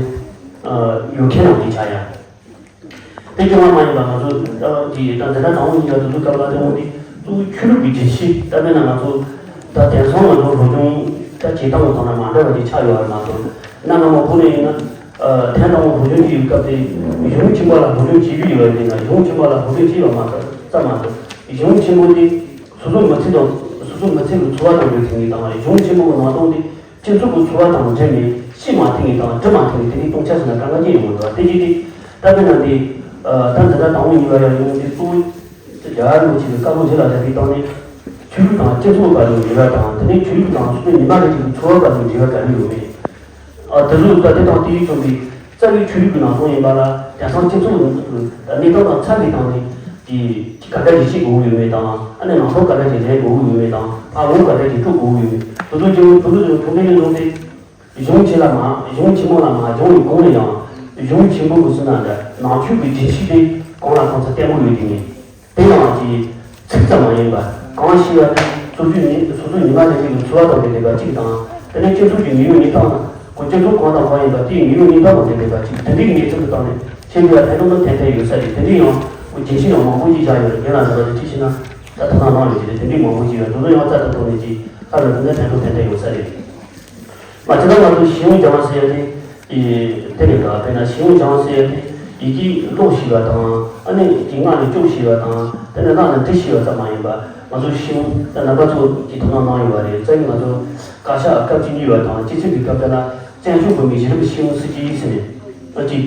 ཡོད་མཁན་རང་གི་ཆ་ཡ། དེ་སྐྱོ་བ་མ་ཡིན་པ་ང་ཚོ་ད་འདི་ད་འཛིན་གྲྭ་དང་པོ་གཉིས་པ་དེ་ཚོ་སྐབས་ལ་དེ་འོང་དུས་གཙོ་བོ་ཆོས་ལུགས་ཀྱི་རྒྱུན་ཤེས་ད་དཔེར་ན་ང་ཚོ་ད་དེང་སང་ང་ཚོ་སློབ་སྦྱོང་ད་བྱེད་སྟངས་ཀྱི་ཐོག་ནས་མ་འདྲ་བ་ཅིག་ཆགས་ཡོད་པ་མ་གཏོགས་གནའ་སྔ་མོ་ཁོ་ནས་ཡིན་ན་ཐེངས་དང་པོ་སློབ་སྦྱོང་བྱེད་ཡོད་སྐབས་དེ་གཞུང་ཆེན་པོ་ལ་སློབ་སྦྱོང་བྱེད་རྒྱུ་ཡོད་པ་ཡིན་ན་གཞུང་ཆེན་པོ་ལ་སློབ་སྦྱོང་བྱེད་པ་མ་ཟད་ཙམ་མ་ཟད་གཞུང་ཆེན་པོ་དེ་སོ་སོ་མི་ཚེ་དང་སོ་སོ་མི་ཚེ་གི་འཚོ་བ་དང་འབྲེལ་ཐུབ་ངེས་དང་གཞུང་ཆེན་པོ་གི་ནང་དོན་དེ། སྤྱི་ཚོགས་ཀྱི་འཚོ་བ་དང་འབྲེལ་ནས་ཤེས་མ་ཐུབ་ངེས་དང་འབྲི་མ་ཐུབ་ངེས་དེ་ནི་སྟོང་ཆ་ཟེར་ན་དཀའ་ངལ་ཅན་ཡོང་གི་འདུག་དེ་རྗེས་དེ་ད་དཔེར་ན་དེ་ད་འཛིན་གྲྭ་དང་པོ་གཉིས་པ་ཡང་ཡོང་དེ་གཙོ་བོ་རྒྱལ་བ་རིན་པོ་ཆེ་གི་བཀའ་སློབ་བཞི་ལ་བཞག་པའི་སྟེང་ནས་ཆོས་ལུགས་དང་སྤྱི་ཚོགས་བར་གྱི་འབྲེལ་བ་དང་དེ་ནས་ཆོས་ལུགས་དང་སོ་སོའི་ཉི་མ་རེ་རེ་གི་འཚོ་བ་བར་གྱི་འབྲེལ་བ་ག་རེ་ཡོད་མེད། ཨ་དེ་ཚོ་ད་དེ་དང་དེའི་མཚུངས་པའི་རྩ་བའི་ཆོས་ལུགས་ཀྱི་ནང་དོན་ཡིན་པ་ལ་དེང་སང་སྤྱི་ཚོགས་ཀྱི་གནས་སྟངས་དང་འཚམ་པའི་སྟེང་ནས་ཀྱི་ག་འདྲ་ཞིག་བྱེད་དགོས་ཀྱི་ཡོད་མེད་དང་ཨ་ནི་ནང་ཁུལ་ག་འདྲ་ཞིག་ལེན་དགོས་ཀྱི་ཡོད་མེད་དང་ཕར་འོང་ག་འདྲ་ཞིག་སྤྲོད་དགོས་ཀྱི་ཡོད་མེད་དེ་ཚོ་ཀྱང་དེ་ཚོ་ཀྱང་ཐུགས་འགན་ཡིན་ནོ་དེ་གཞུང་ཆེ་ལ་མ་གཞུང་ཆེན་མོ་ལ་མ་སྦྱོང་བའི་གོང་ནས་ཡང་གཞུང་ཆེན་པོ་གི་ཟེར་ན་འདྲ་ནང་ཆོས་ཀྱི་རྒྱུན་ཤེས་དེ་གང་ལ་གང་འཚམ་བརྟན་པོ་ཡོད་དེ་ནས། དེ་ཡང་གཅིག་ཚིག་ཙམ་མ་ཡིན་པར་གང་ཤེས་པ་དེ་སོ་སོའི་ཉི་སོ་སོའི་ཉི་མ་ལས་ཀྱི་འཚོ་བ་དང་ལྡན་པ་གཅིག་དང་དེ་ནས་སྤྱི་ཚོགས་ཀྱི་ཉེན་གཡོལ་ཉེན་སྟངས་དང་ཁོ་སྤྱི་ཚོགས་གང་དང་གང་ཡིན་པ་དེའི་ཉེན་གཡོལ་ཉེན་སྟངས་དང་ལྡན་པ་གཅིག་དེ་འདྲའི་གནས་ཚུལ་གྱི་སྟེང་ནས་ཤེས་རྒྱུ་ལ་ཕན་ཐོགས་ན་ཏན་ཏན་ཡོད་ས་རེད། དེ་འདྲའི་ཡང་ཁོ་རྒྱུན་ཤེས་ཡང་མང་པོ་ཅིག་བཞག་ཡོད་རེད། རྒན་ལགས་འདི་ལ་དེ་ཅི་ཤེས་ན་ད་ཐོག་མཐའ་གནང་ཡོད་ཀྱི་རེད། དེ་འདྲའི་མང་པོ་ཅིག་ཡོད་དེ་ཚོ་ཡང་རྩ་དང་ཐོག་ནས་ཅིག་ཧ་ལས་ཐུབ་ན་ཕན་ཐོགས་ཏན་ཏན་ཡོད་ས་རེད། མ་ཅི་ད་ང་ཚོ་ཤེས་ཡོན་སྦྱང་བ་ཟེར་ཡ་དེ་དེ་རེད་ད། དཔེར་ན་ཤེས་ཡོན་སྦྱང་བ་ཟེར་ཡ་དེ་ཡི་གེ་ཀློག་ཤེས་པ་དང་ཨ་ནི་ཡི་གེ་ངག་ནས་སྐྱོར་ཤེས་པ་དང་དེ་ནས་ངག་ནས་འབྲི་ཤེས་པ་ཙམ་མ་ཡིན་པ་ང་ཚོ་ཤེས་ཡོན་ད་རྣམ་པ་ཚོ་གིས་ཐུགས་སྣང་གནང་ཡོད་པ་རེད། རྩ་བའི་ང་ཚོ་བཀའ་ཤག་སྐབས་བཅུ་གཉིས་པ་དང་སྤྱི་ཚོགས་ཀྱི་སྐབས་དེ་ལ་བཙན་བྱོལ་བོད་མིའི་གཞི་རིམ་ཤེས་ཡོན་སྲིད་ཇུས་ཟེར་ནས་ཨ་ཅིག་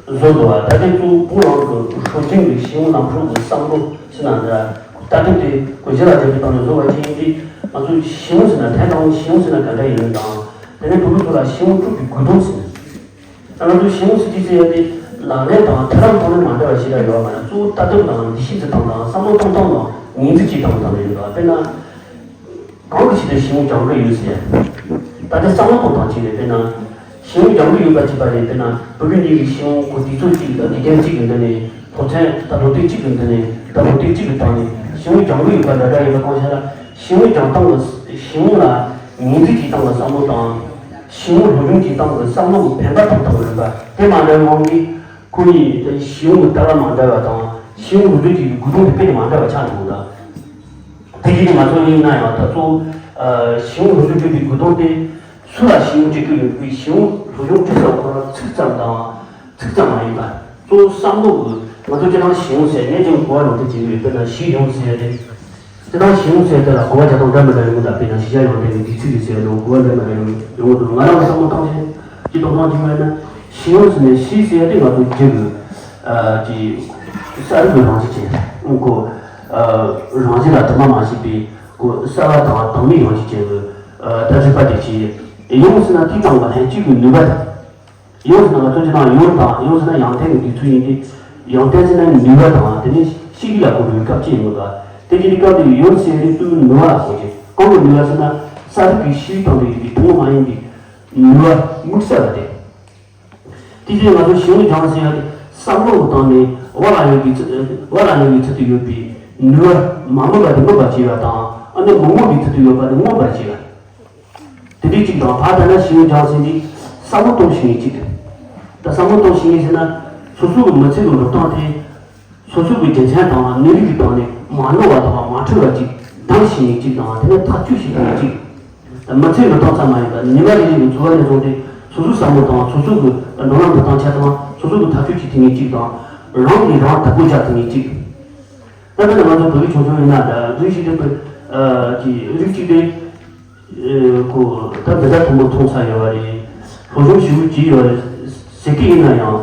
བཟོ་འདུག་བ། ད་ལྟའི་གཙོ་བོ་བོད་རང་གི་སྲོལ་རྒྱུན་གྱི་ཤེས་ཡོན་ལམ་སྲོལ་གྱི་བསམ་བློ་ཟེར་ན་འདྲ། ལྟ་གྲུབ་དེ་གོ་གཞི་ལ་བཞག་པའི་སྟེང་ནས་བཟོ་བ་ཅིག་ཡིན་དུས་ང་ཚོས་ཤེས་ཡོན་ཟེར་ན་ཐད་གཏོང་ཤེས་ཡོན་ཟེར་ན་ག་འདྲ་ཡིན་མིན་དང་དེ་ནས་བོད་ཕྲུག་ཚོ་ལ་ཤེས་ཡོན་སྤྲོད་པའི་དགོས་དོན་ཟེར་ན། ད་ང་ཚོས་ཤེས་ཡོན་ཟེར་གྱི་ཟེར་ཡ་དེ་ལག་ལེན་དང་ཐབས་ལམ་ཐོག་ནས་མ་འདྲ་བ་ཞིག་ལ་ཡོད་པ་མ་ཡིན་གཙོ་བོ་ལྟ་གྲུབ་དང་འདུ་ཤེས་ཀྱི་སྟེང་དང་བསམ་བློ་གཏོང་སྟངས་དང་ངོས་འཛིན་གྱི་སྟེང་དང་ལ་ཡོད་པ་དཔེར་ན། གང་གི་ཆེད་དུ་ཤེས་ཡོན་སྦྱང་གི་ཡོད་ཟེར། ད་ལྟ་བསམ་བློ་གཏོང་སྟངས་གཅིག་རེད། དཔེར་ན། ཤེས་ཡོན་སྦྱང་གི་ཡོད་པ་གཅིག་པ་རེད། དཔེར་ན་བོད་བརྒྱུད་འཛིན་གྲྭའི་ཤེས་ཡོན་གོ་དུས་ཚོད་གཅིག་དང་དགེ་རྒན་གཅིག་གི་མདུན་ནས་སློབ་ཚན་ད་སློབ་དེབ་གཅིག་གི་མདུན་ནས་ད་སློབ་དེབ་གཅིག་གི་སྟེང་ནས་ཤེས་ཡོན་སྦྱང་གི་ཡོད་པ་འདྲ་འདྲ་ཡིན་པ་གང་ཤེས་ལ་ཤེས་ཡོན་སྦྱང་སྟངས་ལ་ཤེས་ཡོན་ལ་ངོས་འཛིན་གྱི་སྟངས་ལ་བསམ་བློ་དང་། ཤེས་ཡོན་སློབ་སྦྱོང་གྱི་སྟངས་ལ་བསམ་བློ་གི་འཕེན་པ་གཏོང་སྟངས་རེད་པ། དེ་མ་འདྲ་བའི་དབང་གིས་ཁོ་གཉིས་ཀྱི་ཤེས་ཡོན་གྱི་ལྟ་བ་མ་འདྲ་བ་དང་ཤེས་ཡོན་སློབ་སྦྱོང་གི་དགོས་དོན་དེ་དཔེ་མ་འདྲ་བ་ཆགས་འདུག་ད། དེ་བཞིན་ང་ཚོ་ཡིན་ན་ཡང་ད་གཙོ་བོ་ཤེས་ཡོན་སློབ་སྦྱོང་སྤྲད་པའི་དགོས་དོན་དེ་སུ་ལ་ཤེས་ཡོན་སྤྲད་ཀྱི་ཡོད་པའི་ཤེས་ཡོན་སློབ་སྦྱོང་སྤྲད་ས་ཁོ་རང་ཚིག་ཙམ་དང་ཚིག་ཙམ་མ་ཡིན་པ་གཙོ་བོ་བསམ་བློ་གི་ང་ཚོ་སྤྱིར་བཏང་ཤེས་ཡོན་ཟེར་ངས་ཀྱང་གོ་བ་ལོག་སྟེ་བྱེད་ཀྱི་ཡོད། དཔེར་ན་ཤེས་ཡོན་ཟེར་ཏེ་སྤྱིར་བཏང་ཤེས་ཡོན་ཟེར་དེ་ལ་གོ་བ་རྒྱག་སྟངས་འདྲ་མི་འདྲ་ཡོང་གི་འདུག་དཔེར་ན་གཞི་བཞག་ཡོང་དེ་ནི་འདི་ཚིག་རེད་ཟེར་ནོ་གོ་བ་འདྲ་མི་འདྲ་ཡོང་ཡོང་གི་འདུག་ང་རང་གི་བསམ་བློ་བཏང་ཆེན་གྱི་དོགས་སྣང་བྱུང་བས་ན་ཤེས་ཡོན་ཟེར་ནས་ཤེས་ཟེར་དེ་ང་ཚོ་རྒྱུད་ཀྱི་ཀྱི་ས་རུབ་ཀྱི་རང་བཞིན་ཅན་ཁོ་རང་བཞིན་ལ་དུ་མ་མ་ཞིག་པའི་ཁོ་གསལ་བ་དང་དྭངས་མའི་རང་བཞིན་ཅན་གྱི་ད་རིག་པ་དེ་ཆེ་ཡོན་ཟེར་ན་དེ་དང་ལྷན་སྐྱེས་ཀྱི་ནུས་པ། ཡོངས་སུ་ན་ང་ཚོ་ཅི་དང་ཡོངས་དང་ཡོངས་སུ་ན་ཡོན་ཏན་གྱི་དུས་ཚོད་ཡིན་ཏེ། ཡོན་ཏན་ཟེར་ན་ནུས་པ་དང་དེ་ནས་ཤེས་རིག་ལ་གོ་བའི་སྐབས་ཅིག་ཡིན་པ། དེ་ཀྱི་སྐབས་དེ་ཡོངས་ཟེར་ནས་དུས་ནུས་པ་ལ་གོ་ཅིག་གང་གི་ནུས་པ་ཟེར་ན་ས་རུབ་ཀྱི་ཤེས་རིག་དང་དུ་ཡོད་པའི་ཐུན་མོང་མ་ཡིན་པའི་ནུས་པ་དམིགས་བསལ་བ་སྟེ། དེ་ཚེ་ང་ཚོ་ཞི་བའི་སྦྱང་ཟེར་ཡ་དེ་བསམ་བློ་གི་སྟེང་ནས་བ་ལ་ཡོད་པའི་ཚུལ་བ་ལ་ཡོད་པའི་ཚུལ་དུ་ཡོད་པའི་ནུས་པ་མ་དམིགས་པ་དེ་དམིགས་པར་བྱེད་པ་དང་ཨ་ནི་མི་མངོན་པའི་ཚུལ་དུ་ཡོད་པ་དེ་མངོན་པར་བྱེད་པ། དེ་འདྲའི་གཅིག་དང་ཕར་ལྟ་ན་ཞི་བའི་སྦྱང་ཟེར་འདི་བསམ་བློ་གཏོང་ཤེས་ངེས་གཅིག་ད་བསམ་བློ་གཏོང་ཤེས་ངེས་ཟེར་ན་སོ་སོ་གི་མི་ཚེ་གི་འགྲོ་སྟངས་དེ་སོ་སོ་གི་རྒྱུ་མཚན་དང་གནས་ལུགས་ཀྱི་སྟེང་ནས་མ་ནོར་བ་དང་མ་འཁྲུལ་བ་ཅིག་འདང་ཤེས་ངེས་གཅིག་དང་དེ་ནས་ཐག་གཅོད་བྱེད་ཤེས་ངེས་གཅིག་ད་མི་ཚེ་འགྲོ་སྟངས་ཙམ་མ་ཡིན་པར་ཉི་མ་རེ་རེ་གི་འཚོ་བ་ནས་བཟུང་སྟེ་སོ་སོའི་བསམ་བློ་དང་སོ་སོ་གི་འགྲོ་ལམ་འགྲོ་སྟངས་ཆ་ཚང་སོ་སོ་གི་ཐག་གཅོད་བྱེད་ཐུབ་ངེས་གཅིག་དང་རང་གིས་རང་བདག་པོ་རྒྱག་ཐུབ་ངེས་གཅིག་ད་དཔེར་ན་ང་ཚོ་བོད་ཀྱི་ཆུང་ཆུང་ཡིན་ན་འདྲ་འདུས་ཤིག་དེ་ཀྱི་རིགས་གཅིག་དེ། ཁོ་ད་འདི་འདྲ་མཐོན་པོ་མཐོང་ས་ཡོད་པ་རེད། སློབ་སྦྱོང་ཞེ་པོ་བྱས་ཡོད་རེད་ཟེར་གྱི་ཡིན་ན་ཡང་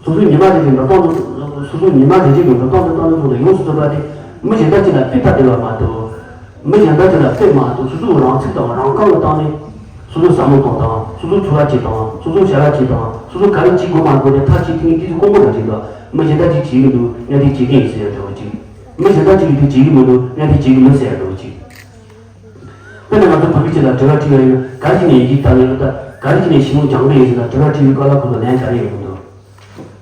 སོ་སོའི་ཉི་མ་རེ་རེའི་འགྲོ་སྟངས་དེ། སོ་སོའི་ཉི་མ་རེ་རེ་གི་འགྲོ་སྟངས་དེ་བཏང་ནས་བཟུང་སྟེ་ཡོངས་སུ་རྫོགས་པ་དེ་མི་གཞན་དག་ཅིག་ལ་དཔེ་ལྟ་བསྡད་པ་མ་གཏོགས། མི་གཞན་དག་ཅིག་ལ་དཔེ་མ་གཏོགས་སོ་སོའི་རང་ཚུགས་དང་རང་རྐང་ལ་བཏང་ནས། སོ་སོའི་བསམ་བློ་གཏོང་སྟངས། སོ་སོའི་འཚོ་བ་སྐྱེལ་སྟངས། སོ་སོའི་བྱ་བ་བྱེད་སྟངས། སོ་སོ་ག་རེ་བྱེད་དགོས་མ་དགོས་དེ་མཐའ་གཅིག་ཏུ་དེ་ཚོ་དཀོན་པོ་འདྲ་ཅིག་འདུག་མི་གཞན་དག་ཅིག་བྱེད་ཀྱི་འདུག་ངས་དེ་བྱེད་ཀྱི་ཡིན་ཟེར་ཡ་འདྲ་བོ་ཅིག་མི་གཞན་དག་ཅིག་གིས་དེ་བྱེད་ཀྱི་མི་འདུག་ངས་དེ་བྱེད་ཀྱི་མིན་ཟེར་ཡ་འདྲ་བོ་ཅིག་དཔེར་ན་ང་ཚོ་བོད་ཀྱི་ཆེད་ལ་དྲི་བ་དྲིས་པ་ཡིན་ན། ག་རེ་བྱས་ནས་ཡི་གེ་བཏགས་ཡོད་ད། ག་རེ་བྱས་ནས་ཞི་མོ་སྦྱང་གི་ཡིན་ཟེར་ན། དྲི་བ་དྲིས་པའི་སྐབས་ལ་ཁོ་ཚོ་ལན་ག་རེ་ཡོང་གི་འདུག་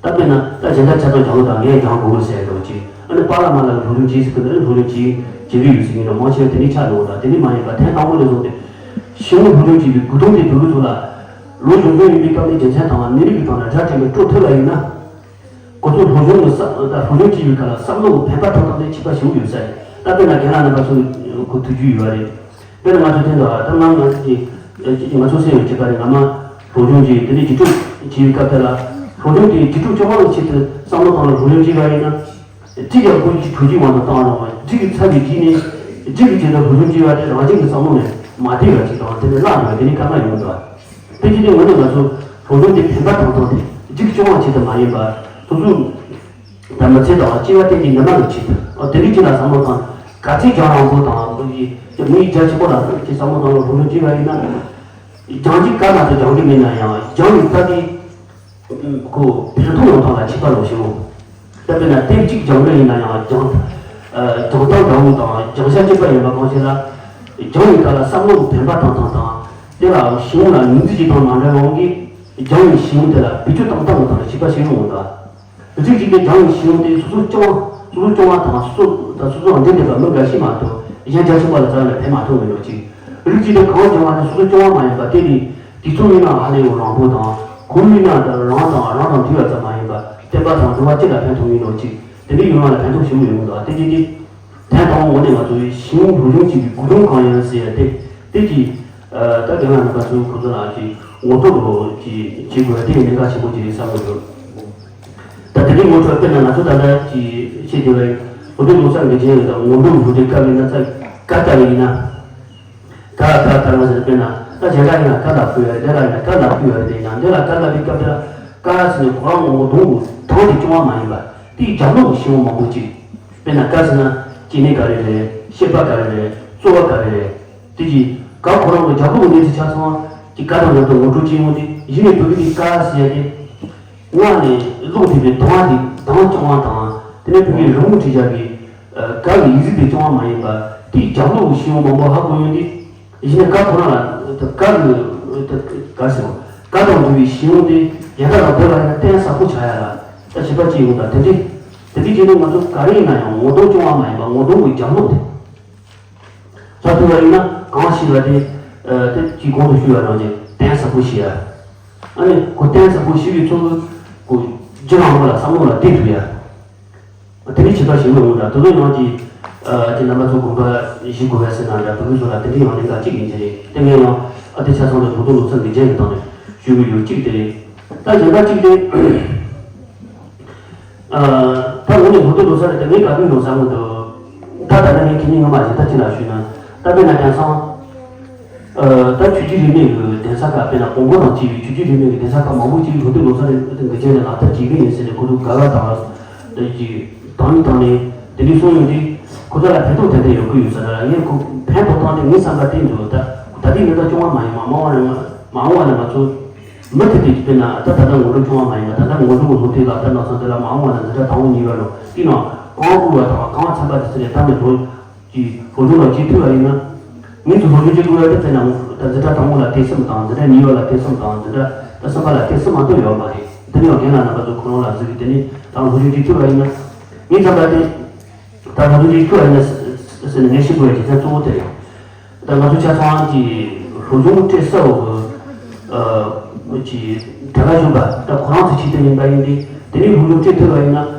ད་དཔེར་ན་ད་གཞན་དག་ཆ་ཚང་སྦྱང་གི་འདུག་ངས་སྦྱང་དགོས་ཟེར་འགྲོ་ཅིག་ཨ་ནི་པཱ་ལགས་མ་ལགས་ཀྱིས་སློབ་སྦྱོང་བྱེད་ཟེར་གི་འདུག་ཨ་ནི་སློབ་སྦྱོང་བྱེད་བྱེད་ཀྱི་ཡོད་ཟེར་མཁན་འདྲ་མང་ཆེ་བ་དེ་འདྲའི་ཆགས་འགྲོ་གི་འདུག་དེ་འདྲ་མ་ཡིན་པ་ཐེངས་དང་པོ་ནས་བཟུང་སྟེ་ཞི་མོ་སློབ་སྦྱོང་བྱེད་པའི་སྒོ་དོན་དེ་བོད་ཀྱི་ཚོ་ལ་ལོ་གཞོན་གཞོན་ཡིན་པའི་སྐབས་ནས་རྒྱུ་མཚན་དང་ནད་རིགས་ཀྱི་སྟེང་ལ་སྒྲ་དྲན་པའི་སྤྲོ་ཐུབ་པ་ཡིན་ན། ཁོ་ཚོ་སློབ་སྦྱོང་གི་ས་ད་སློབ་སྦྱོང་བྱེད་པའི་སྐབས་ལ་བསམ་བློ་གི་ཕན་པ་ཐོབ་སྟངས་དེ་ཁྱད་པར་ཞེ་པོ་ཡོད་ས་རེད། ད་དཔེར་ན་རྒན་ལགས་རྣམ་པ་ཚོ་གོ་ཐུབ་རྒྱུ་ཡོད་པ་རེད། དཔེར་ན་ང་ཚོ་དེ་འདྲ་ད་ང་ང་ཚོ་གི་ང་ཚོ་སེམས་ཡོད་བྱེད་པ་རེད། ང་མ་སློབ་སྦྱོང་བྱེད་དེ་ནས་རྗེས་གྲོལ་བྱེད་པའི་སྐབས་དེ་ལ་སློབ་སྦྱོང་དེ་རྗེས་གྲོལ་བཅོ་ལྔ་གི་ཆེད་དུ་བསམ་བློ་བཏང་ནས་སློབ་སྦྱོང་བྱེད་པ་ཡིན་ན། ཅི་ཡང་ཁོ་ཅིག་གྲོལ་རྒྱུའི་དབང་དུ་བཏང་རུང་། ཅིག་གི་ཚབ་ཀྱིས་བགྱིས་ནས་ཅིག་གི་ཆེད་དུ་སློབ་སྦྱོང་བྱེད་པ་དེ་རང་བཞིན་གྱི་བསམ་བློ་ནས་མ་བདེ་བ་ཅིག་དང་དེ་ནས་བརླག་འགྲོ་བ་དེ་ནི་སྐར་མ་ཡོང་འགྲོ་བ། དེ་ཅི་སྟེ་ངོས་ནས་ང་ཚོ་སློབ་སྦྱོང་དེ་ཕན་པ་དང་དང་དེ་རྒྱུགས་སྐྱོང་བ་ཆེད་དུ་མ་ཡིན་པར་སོ་སོའི་དང་མི་ཚེ་དང་སྐྱེ་བ་གཏན་གྱི་ནུས་པ་ལ་ཆེད་དུ་ཨ་དེ་འདྲའི་ཅི་ལ་བསམ་བློ་བཏང་། ག་ཚད་སྦྱང་རང་པོ་དང་ཁོ་ཡི་མི་ཡི་རྒྱ་ཆེན་པོ་ལ་ཅི་བསམ་བློ་བཏང་ལ་སློབ་སྦྱོང་བྱེད་པ་ཡིན་ན། སྦྱང་རྒྱུ་ག་མ་གཏོགས་སྦྱང་གི་མེད་ན་ཡང་སྦྱང་བའི་སྐབས་དེ། ཁོ་ཕན་ཐོགས་ཡོང་སྟངས་ལ་ཁྱད་པར་ལོག་ཞིག་འོང་། ད་དཔེར་ན་དེབ་གཅིག་སྦྱང་གི་ཡིན་ན་ཡང་སྦྱང་། ཨ་སྦྱང་སྟངས་འདྲ་བོ་དང་སྦྱང་བྱ་གཅིག་པ་ཡིན་པ་གང་ཞིག་ལ། སྦྱང་བའི་སྐབས་ལ་བསམ་བློ་ཕན་པ་བཏང་སྟངས་དང་། དེ་ལ་ཞིང་ལ་ངོས་འཛིན་བྱེད་སྟངས་མ་འདྲ་བ་འོང་གི། སྦྱང་བའི་ཞིང་དེ་ལ་བེད་སྤྱོད་བཏང་སྟངས་དང་ཁྱད་པར་ཞིག་ཡོང་འོང་ད། རིགས་གཅིག་གིས་སྦྱང་བའི་ཞིང་དེ་སོ་སོ་སྐྱོང་བ། སོ་སོ་སྐྱོང་བ་དང་སོ་སོ་དང་སོ་སོ་འབྲེལ་བསྡད་པ་མི་འགའ་ཤས་མ་གཏོགས་གཞན་རྒྱ་ཆེན་པོ་ལ་རྩ་བ་ནས་ཕན་མ་ཐོགས་མི་འདུག་ཅིང་། རིགས་གཅིག་དེ་གང་སྦྱང་བ་དེ་སོ་སོ་སྐྱོང་བ་མ་ཡིན་པ་དེ་ནི་དུས་ཚོད་མི་ནང་ཧ་ལས་ཡོང་རང་པོ་དང་ཁོང་མི་ནང་དང་རང་དང་རང་དང་མཐུན་པ་ཙམ་མ་ཡིན་པ་བསྟན་པ་དང་འགྲོ་བ་སྤྱི་ལ་ཕན་ཐོགས་མི་འདུག་ཅིང་། དེ་འདྲའི་ཡོང་བ་ལ་ཕན་ཐོགས་ཞིག་མི་ཡོང་འདུག་དེ་རྗེས་ཀྱི་ཐེངས་དང་པོ་ནས་ང་ཚོའི་ཞིང་སློབ་སྦྱོང་བྱེད་པའི་སྒོ་དོན་གང་ཡིན་ཟེར་ཡ་དེ་དེ་གྱིས་ད་དེ་ང་རྣམ་པ་ཚོའི་ཁོ་ཚོ་ལ་ཅིག་ངོ་སྤྲོད་རོགས་ཀྱིས་བྱེད་དགོས་དེ་གནད་འགག་ཆེན་པོ་ཅིག་རེད་བསམ་གྱི་འདུག་ད་དེ་རིང་ངོ་སྤྲོད་དཔེར་ན་ང་ཚོ་ད་ལྟ་ཅིག་བཤད་བསྡད་པའི་ངོ་སྤྲོད་ལོ་གསར་གྱི་རྗེས་དང་ངོ་སྤྲོད་ངོ་སྤྲོད་སྐབས་ཡིན་ན་ས་ཀ་ལྟ་བ་ཡིན་ན། ཀ་ཀ་ཀ་ང་ཟེར་དཔེར་ན་ད་གཞན་དག་ཡིན་ན་ཀ་ལ་བཀོད་ཡ་རེད། དེ་ལ་ཡིན་ན་ཀ་ལ་བཀོད་ཡ་རེད། དེ་ཡང་དེ་ལ་ཀ་ལ་བཀོད་སྐབས་དེ་ལ་ཀ་ཟེར་ནས་ཁོ་རང་ངོ་གདོང་གི་གདངས་དེ་སྐྱོ་བ་མ་ཡིན་པ་དེའི་རྒྱབ་ལོགས་ཀྱི་ཤེས་ཡོན་མང་པོ་ཅིག་དཔེར་ན་ཀ་ཟེར་ན་སྐྱེ་གནས་ག་རེ་རེད། གཤེགས་པ་ག་རེ་རེད། རྩོལ་བ་ག་རེ་རེད། དེ་གྱིས་ཀ་ཁོ་རང་གི་རྒྱབ་ལོགས་ཀྱི་གནས་ཚུལ་ཆ་ཚང་གི་ཀ་དང་མཉམ་དུ་ངོ་སྤྲོད་བྱེད་ཡོང་དུས་གཞི་ནས་བོད་ཀྱི་ཀ་ཟེར་ཡ་དེ། སྔར་ནས་ཀློག་བསྡད་པའི་གདངས་དེ་གདངས་སྐྱོ་བ་དང་དེ་ནས་བོད་ཀྱི་རི་མོ་བྲིས་བཞག་པའི་ཀ་གི་ཡིག་གཟུགས་དེ་སྐྱོ་བ་མ་ཡིན་པ་དེའི་རྒྱབ་ལོགས་ཀྱི་ཤེས་ཡོན་མང་པོ་ཧ་གོ་ཡོང་དུས་གཞི་ནས་ཀ་ཁོ་རང་ལ་ཀ་གི་ཀ་ཟེར་བ་ཀ་དང་འབྲེལ་བའི་ཤེས་ཡོན་དེ་ཡང་དག་ལ་བོད་ལ་ཡང་གཏན་ཟབ་པོ་ཆགས་ཡ་ལ་ད་བྱེད་པ་ཅིག་ཡོང་ད་དེ་འདྲའི་དེ་འདྲའི་བྱས་ནས་ང་ཚོ་ག་རེ་ཡིན་ན་ཡང་ངོ་གདོང་སྐྱོ་བ་མ་ཡིན་པ་ངོ་གདོང་གི་རྒྱབ་ལོགས་དེ། ལྷག་ཏུ་བ་ཡིན་ན་གང་ཞིག་ལ་དེ་དེ་གཅིག་གོང་དུ་ཞུས་པ་ནང་བཞིན་གཏན་ཟབ་པོ་ཞིག་ཡ། ཨ་ནི་ཁོ་གཏན་ཟབ་པོ་ཞིག་ཡོད་ཚོད་ཁོ་རྒྱུ་རང་པོ་ལ་བསམ་བློ་ལ་བལྟས་ཐུབ་ཡ། དེ་ནི་བྱེད་པ་ཞིག་མི་འོང་ད་དེ་ཚོ་ཡང་གི་ཀྱི་རྣམ་པ་ཚོ་དགོངས་པ་བཞེས་དགོས་པ་ཟེར་ན་འདྲ་བོད་ཀྱི་བཟོ་ལ་དེ་འདྲའི་ཡང་གནད་འགག་གཅིག་ཡིན་གྱི་རེད། དེ་ངས་ཡང་ཨ་དེ་ཆ་ཚང་དུ་བོད་དོན་ལོ་ཚད་འགན་ཆེན་གྱི་སྟེང་ནས་ཞུ་གི་ཡོད་གཅིག་དེ་རེད། ད་གཞན་པ་གཅིག་དེ། ད་ངོས་ནས་ཧོ་ཏོ་ལོ་ས་རེད་དེ་ངས་ག་དུས་ཡོང་ས་མི་འདུག་ད་ད་ལྟ་ངས་ཁྱེད་གཉིས་ངོ་མ་ཞིག་ད་ཅི་ལ་ཞུས་ན་ད་དཔེར་ན་དེང་སང་། ད་ཆོས་བརྒྱུད་རིས་མེད་ཀྱི་གདན་ས་ཁག་དཔེར་ན་བོན་པོ་དང་བཅས་པའི་ཆོས་བརྒྱུད་རིས་མེད་ཀྱི་གདན་ས་ཁག་མང་པོ་ཅིག་ཧོ་ཏོ་ལོ་ས་རེད་དེ་འགུལ་སྐྱོད་ནས་ལག་བསྟར་བྱེད་ཀྱི་ཡིན་ཟེར་ནས་ཁོ་ཚོ་དགའ་བ་དང་དེ་ཅིག་དང་ནི་དང་ནས་དེ་འདྲའི་གསུང་ཡོང་དུས་ཁོ་ཚོ་ལ་ཕན་ཐོགས་ཏན་ཏན་ཡོང་གི་ཡོད་ས་རེད་ལ་ངས་ཁོ་ཕན་ཐོགས་སྟངས་དེ་ངའི་བསམ་པ་དེ་འདུག་ད་ད་ལྟའི་གནས་སྟངས་སྐྱོ་བ་མ་ཡིན་པ་མ་འོངས་པ་ནས་མ་འོངས་པ་ནས་ང་ཚོ། མུ་མཐུད་དེ་དཔེར་ན་ད་ད་ལྟ་ངོ་སྤྲོད་བྱུང་བ་མ་ཡིན་པ་ད་ལྟ་ངོ་སྤྲོད་ཀྱི་ལོ་དེ་ལ་ད་ནང་ཚང་དེ་ལ་མ་འོངས་པ་ན་འཛིན་གྲྭ་དང་པོ་གཉིས་པ་ལོ་དེའི་ནང་གང་དབུལ་བ་དང་གང་ཚན་པ་དེ་ཚོ་ལས་ད་ནི་ལོ་ཀྱི་སློབ་སྦྱོང་ལ་བྱེད་ཐུབ་པ་ཡིན་ན། མི་ཚོ་སློབ་སྦྱོང་བྱེད་དགོས་པ་དེ་དཔེར་ན་ད་འཛིན་གྲྭ་དང་པོ་ལ་ཐེ་ཚོམ་དང་འཛིན་གྲྭ་གཉིས་པ་ལ་ཐེ་ཚོམ་དང་འཛིན་གྲྭ་ད་གསུམ་པ་ལ་ཐེ་ཚོམ་མ་གཏོགས་ཡོད་མ་རེད། དེ་ནས་ཡང་རྒན་ལགས་རྣམ་པ་ཚོ་ཁོ་རང་ལ་གཟིགས་དེ་ནས་ད་སློབ་སྦྱོང་བྱེད་ཐུབ་པ་ཡིན་ན། ངའི་བསམ་པ་དེ། ད་ང་ཚོ་འདི་ཁྱོད་ཡིན་ན་ཟེར་ནས་ངས་ཤེས་དགོས་པའི་རྒྱུ་མཚན་གཙོ་བོ་དེ་རེད། ད་ང་ཚོ་ཆ་ཚང་གི་སློབ་སྦྱོང་སྤྲད་ས་འོག་གི་གྲྭ་པ་གཞོན་པ་ད་ཁོ་རང་ཚོ་ཆེད་དུ་ཡིན་པ་ཡིན་ཏེ་དེ་ནས་སློབ་སྦྱོང་སྤྲད་ཐུབ་པ་ཡིན་ན་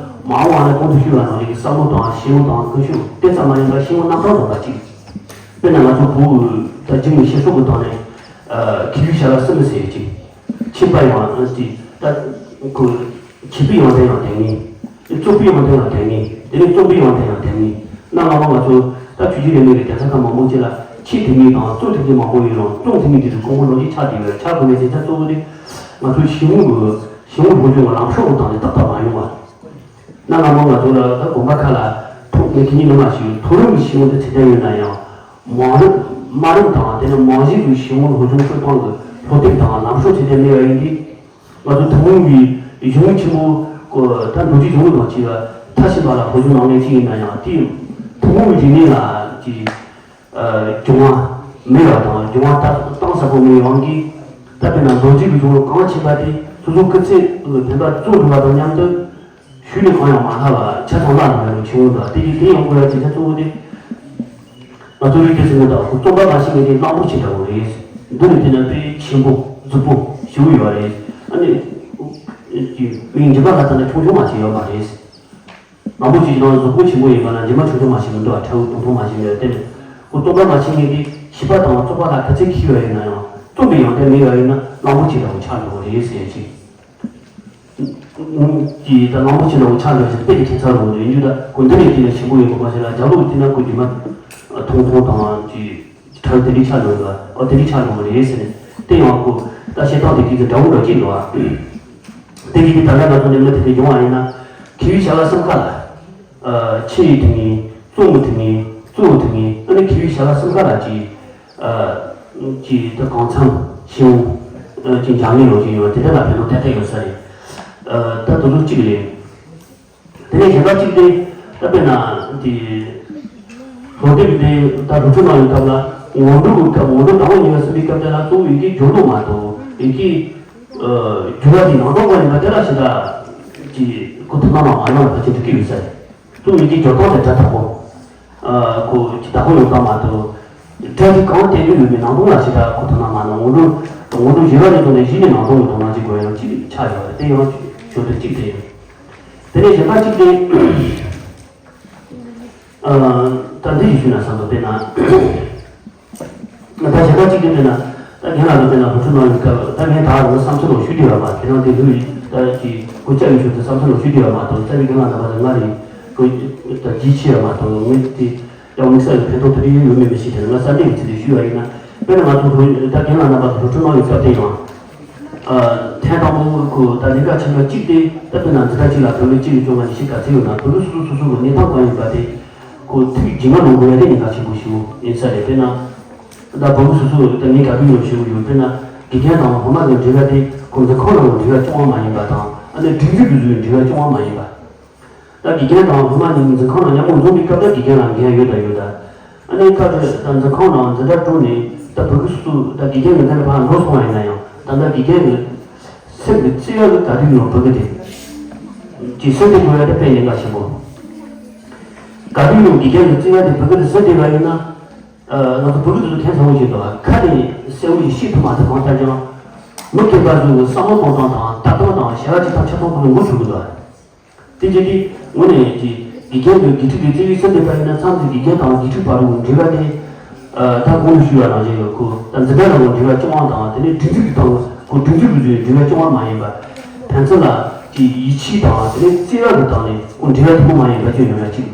མ་འོངས་པ་ན་གོང་དུ་ཞུས་པ་ནང་བཞིན་གྱི་བསམ་བློ་དང་ཤེས་ཡོན་དང་ཀུན་སྤྱོད་དེ་ཙམ་མ་ཡིན་པར་ཤེས་ཡོན་རྣམ་གྲངས་ལྡན་པ་ཅིག་དཔེར་ན་ང་ཚོ་བོད་ཀྱི་ད་རྒྱུད་ཀྱི་བཤད་སྲོལ་གྱི་ཐོག་ནས་ཁྱི་ལུས་བྱ་ལ་སྲིན་མི་ཟེར་ཅིག་ཁྱིམ་པ་ཡང་ཨ་ཙི་ད་ཁོ་ཁྱིམ་པའི་ཡོན་ཏན་ཡང་ལྡན་ངེས། བཙོག་པའི་ཡོན་ཏན་ཡང་ལྡན་ངེས། དེ་ནས་བཙོག་པའི་ཡོན་ཏན་ཡང་ལྡན་ངེས། གནའ་སྔ་མོ་ང་ཚོ་ད་ཆོས་བརྒྱུད་རིས་མེད་ཀྱི་གདན་ས་ཁག་མང་པོ་ཅིག་ལ་ཁྱི་ཐེབས་མཁན་དང་བཙོག་ཐེབས་མཁན་མང་པོ་ཡོད་རུང་བཙོག་ཐེབས་མཁན་དེ་ཚོ་གོང་བུ་ལོ་རྒྱུས་ཆགས་བསྡད་ཡོད། ཆགས་དགོས་པའི་རྒྱུ་མཚན་གཙོ་བོ་དེ་ང་ཚོའི་ཞི་མོ་གི་ ཞིང་པ་སློབ་སྦྱོང་གི་ལམ་སྲོལ་དང་ནི་ཏག་ཏག་མ་ཡོང་བ། གནའ་སྔ་མོ་ང་ཚོ་ལ་ད་དགོན་པ་ཁག་ལ་ཐོག་ངས་དེ་ཉིད་ནང་ལ་ཞུས། མཐོ་རིམ་གྱི་ཞིང་པ་དེ་ཚད་ལྡན་ཡོད་ན་ཡང་། མང་རིམ་དམའ་རིམ་དང་དེ་ནས་མང་གཞི་གི་ཞིང་པ་སློབ་སྦྱོང་སྤྲོད་སྟངས་ཀྱི་སློབ་དེབ་དང་ལམ་སྲོལ་ཚད་ལྡན་མེད་པ་ཡིན་དུས། ང་ཚོ་ཐུན་མོང་གི་གཞུང་ཆེན་པོ་ད་མདོ་སྒྱུ་རྩོམ་དང་བཅས་པ་མཐའ་ཕྱིན་པ་ལ་སློབ་སྦྱོང་གནང་མཁན་ཅིག་ཡིན་ན་ཡང་དེ་ཐུན་མོང་གི་རིག་གནས་ལ་ཅིག་སྦྱོང་བ་མེད་པ་དང་སྦྱོང་བ་གཏིང་ཟབ་པོ་མེད་ཡོང་གི། ད་དཔེར་ན་རྡོ་རྗེ་གི་གཞུང་ལུགས་གང་ཕྱིན་པ་དེ་སོ་སོ་སྐུ་ཚེ་གི་བོད་པ་བཙུགས་འགྲོ་བ་དང་མཉམ་དུ་ཤུལ་ནས་གང་ཡང་མ་ལྷག་པ་ཆ་ཚང་བརླག་འགྲོ་བའི་ལོ་ཆེན་པོ་འདུག་དེ་གི་དེ་ཡོང་དགོས་ཡ་དེ་ཆ་གཙོ་བོ་དེ། ང་ཚོ་རིགས་དེ་ཚོ་ནི་ད་ཁོ་རྩོམ་པ་མ་ཤེས་མཁན་དེ་གླང་པོ་ཆེ་འདྲ་བོ་རེད། འདི་ནི་དེ་ན་དཔེ་ཆེན་པོ་རྫིག་པོ་ཞེ་པོ་ཡོད་རེད། ཨ་ནི་མིང་རྗེས་མ་ལ་ལྟ་ན་ཆུང་ཆུང་མ་ཞིག་ཡོད་མ་རེད། གླང་པོ་ཆེ་ནང་གཟུགས་པོ་ཆེན་པོ་ཡིན་པ་ན་རྗེས་མ་ཆུང་ཆུང་མ་ཞིག་མི་འདུག་ཨ། ཁྲ་བོ་ཐུང་ཐུང་མ་ཞིག་ཡོད་དེ་ནི། ཁོ་རྩོམ་པ་མ་ཤེས་མཁན་དེ་བྱིས་པ་དང་རྩོམ་པ་ལ་ག་ཚད་མཁས་པ་ཡིན་ན་ཡང་རྩོམ་པའི་ཡོན་ཏན་མེད་པ་ཡིན་ན་གླང་པོ་ཆེ་འདྲ་བོ་ཆགས་འགྲོ་གི་རེད་ཟེར་ཡ་ཅིག་གིས་ད་གླང་པོ་ཆེ་འདྲ་བོ་ཆགས་འགྲོ་ཞིག་དཔེ་དེ་ཁྱད་མཚར་རུ་ཡིན་རྒྱུ། ད་ཁོ་འདི་ནས་དེ་ནས་ཆེན་པོ་ཡིན་པ་མ་ཤེས་ལ་རྒྱབ་ལོགས་དེ་ན་ཁོ་རྗེས་མ་ཐུང་ཐུང་དང་ཅིག་གྲངས་དེ་འདྲའི་ཆ་འགྲོ་འདུག་ཨོ་དེ་འདྲའི་ཆ་འགྲོ་གི་རེད་ཟེར་ནས་དེ་ཡང་ཁོ་ད་བཤད་སྟངས་དེ་གི་འདྲ་བོ་འདྲ་གཅིག་འདུག་ཨ། དེ་གི་དེ་ད་ལྟ་ང་ཚོ་ནས་མི་དེ་འདྲ་ཡོང་བ་ཡིན་ན་མཁས་པའི་བྱ་བ་གསུམ་ཀ་ལ། ཆེ་བའི་ཐུགས་ངེས། གཙོ་བོ་ཐུགས་ངེས། གཙོ་བོ་ཐུགས་ངེས། ཨ་ནི་མཁས་པའི་བྱ་བ་གསུམ་ཀ་ལ་ཅིག་ཅིག་ད་གང་འཚམ་ཤེས་འོང་། ཅིག་སྦྱང་ངེས་ལོ་ཅིག་ཡོད་དེ་འདྲ་ལ་ཕན་ཐོགས་ཏན་ཏན་ཡོད་ས་རེད། ད་དེ་ཚོ་གཅིག་རེད། དེ་ནས་གཞན་པ་གཅིག་དེ་ད་དཔེར་ན་དེ་སློབ་དེབ་དེ་ད་རུ་ཁྲིད་གནང་བའི་སྐབས་ལ་ངོ་སྤྲོད་ཀྱི་སྐབས་ངོ་སྤྲོད་དང་པོ་ཉིན་ལ་གསུམ་པའི་སྐབས་དེ་ལ་གཙོ་བོ་ཡི་གེ་སྦྱོར་ལུགས་མ་གཏོགས་ཡི་གེ་སྦྱོར་བ་དེ་ནང་དོན་གང་ཡིན་པ་དེ་ལ་ཞེ་དྲག་ཅིག་གོ་ཐུབ་ན་མ་མ་ཡོང་བ་ཕལ་ཆེར་འགྲིག་གི་ཡོད་ས་རེད། གཙོ་བོ་ཡི་གེ་སྦྱོར་སྟངས་དེ་སྒྲ་དག་པོ་ཁོ་ཅིག་དག་པོ་ཡོང་སྟངས་མ་གཏོགས་སྒྲ་དེ་གང་བསྟན་གྱི་ཡོད་མེད་ནང་དོན་ལ་ཞེ་དྲག་གོ་ཐུབ་ན་མ་ནོར། ངོ་སྤྲོད་ངོ་སྤྲོད་བྱེད་པ་ནས་བཟུང་ནས་གཞི་ནས་ནང་དོན་གྱི་དོ་སྣང་བྱེད་དགོས་ཡང་ཅིག་ཆགས་ཡོད་རེད། དེ་ཡང་ཞོར་དུ་གཅིག་དེ་ཡིན། དེ་ནས་གཞན་པ་གཅིག་དེ། ཨ། ད་འདི་ཞིག་ཞུས་ན་བསམ་འདུག་དཔེར་ན། ད་གཞན་པ་གཅིག་དེ་དཔེར་ན། ད་རྒན་ལགས་ཀྱིས་དཔེར་ན་ལོ་ཚོད་གནང་ཡོད་སྐབས་ད་ངས་ད་རུང་བསམ་ཚུལ་ལོ་ཞུ་རྒྱུ་ཡོད་མ་རེད། ཁྱེད་རང་དེ་ལུས་ད་ཀྱི་སྐུ་ལྕགས་ཡོད་ཞུ་དུས་བསམ་ཚུལ་ལོ་ཞུ་རྒྱུ་ཡོད་མ་གཏོགས་རྩ་བའི་རྒན་ལགས་རྣམ་པ་ཚོ་ང་རེད། ཁོ་ད་རྒྱུས་ཆེ་ཡོད་མ་གཏོགས་ངས་དེ་ཡང་དམིགས་བསལ་གྱི་ཕན་ཐོགས་དེ་འདྲ་ཡོད་ཡོད་མེད་མི་ཤེས་དེ་ང་བསམ་གཏན་གྱི་ཚིག་དེ་ཞུས་པ་ཡིན་ན། དཔེར་ན་ང་ཚོ་ལོ་ད་རྒན་ལགས་རྣམ་པ་ཚོ་ལོ་ཚོད་གནང་ཡོད་སྐབས་དེ་ཡང་། ཐེངས་དང་པོ་ཁོ་ད་ལས་ཀ་ཆེན་པོ་གཅིག་དེ་ད་དཔེར་ན་འཛིན་གྲྭ་གཅིག་ལ་བུད་མེད་གཅིག་ལས་བཅོ་ལྔ་ཉི་ཤུ་ག་ཚོད་ཡོད་ན་བུ་ཕྲུག་སོ་སོ་སོ་སོ་གི་གནས་སྟངས་གང་ཡིན་པ་དེ་ཁོ་ཐུགས་ཇི་མ་ལོང་དགོས་ཡ་དེ་གནད་འགག་ཆེན་པོ་ཞིག་ཡིན་ས་རེད། དཔེར་ན་ད་བུ་ཕྲུག་སོ་སོ་ད་ངས་ག་དུས་ཡོང་ཞུ་གི་ཡོད། དཔེར་ན་དགེ་རྒན་དང་སློབ་མ་གི་འབྲེལ་བ་དེ་ཁོ་འཛིན་ཁང་ནང་གི་འབྲེལ་བ་སྐྱོ་བ་མ་ཡིན་པ་དང་། ཨ་ནི་སྒྲིག་འཛུགས་ཀྱི་བཟོ་བའི་འབྲེལ་བ་སྐྱོ་བ་མ་ཡིན་པ། ད་དགེ་རྒན་དང་སློབ་མ་གཉིས་འཛིན་ཁང་ནང་མཉམ་པོ་འཛོམས་པའི་སྐབས་ད་དགེ་རྒན་ལ་འགན་ཡོད་དང་ཡོད་ད། ཨ་ནི་ད་ད་འཛིན་ཁང་ནང་འཛིན་གྲྭ་གྲོལ་ནས་ད་བུ་གུ་སོ་སོ་ད་དགེ་རྒན་གྱི་མདུན་ལ་ཕར་འགྲོ་སོང་བ་ཡིན་ན་ཡང་ད་ལྟ་དགེ་རྒན་གྱི་སེམས་ཀྱི་བརྩེ་བ་གི་ག་དུས་ཡོང་བུ་གུ་དེ་ཀྱི་སེམས་དེ་དགོས་ཡ་དེ་དཔེ་གནད་འགག་ཆེན་པོ། ག་དུས་ཡོང་དགེ་རྒན་གྱི་བརྩེ་བ་དེ་བུ་གུ་དེ་སེམས་དེ་བ་ཡིན་ན། ང་ཚོ་བུ་གུ་དེ་ཚོ་ཁྱད་མཚར་པོ་ཞིག་འདུག་ཁ་ནས་གསལ་བོ་ཞིག་བཤད་ཐུབ་མ་ཐུབ་གང་ལྟར་ཀྱང་། མི་སྐྱེས་པ་ཚོ་གི་བསམ་བློ་གཏོང་སྟངས་དང་ལྟ་སྟངས་དང་བྱ་བ་བྱེད་སྟངས་ཁྱབ་ཁོངས་ཁོ་ཚོ་ངོ་ཚ་གི་འདུག་དེ་བྱས་ཏེ་དངོས་གནས་ཀྱི་དགེ་རྒན་གྱི་དགེ་ཕྲུག་གི་བརྩེ་བའི་སེམས་དེ་ལྟར་ཡིན་ན་མཚམས་ཀྱི་དགེ་རྒན་དང་དགེ་ཕྲུག་བར་དུ་འབྲེལ་བ་དེ། ད་གོང་དུ་ཞུས་པ་ནང་བཞིན་ཡོད་ཁོ་ད་འཛིན་གྲྭ་ནང་གི་འབྲེལ་བ་སྐྱོ་བ་དང་དེ་ནས་སྒྲིག་འཛུགས་ཀྱི་སྟེང་ཁོ་སྒྲིག་འཛུགས་ཀྱི་འབྲེལ་བ་སྐྱོ་བ་མ་ཡིན་པ། ཕན་ཚུན་ལ་ཀྱི་ཡིད་ཆེས་དང་དེ་ནས་བརྩེ་བ་གི་སྟེང་ནས་ཁོ་འབྲེལ་བ་ཐུན་མོང་མ་ཡིན་པ་ཅིག་ཡོང་ཡ་གཅིག་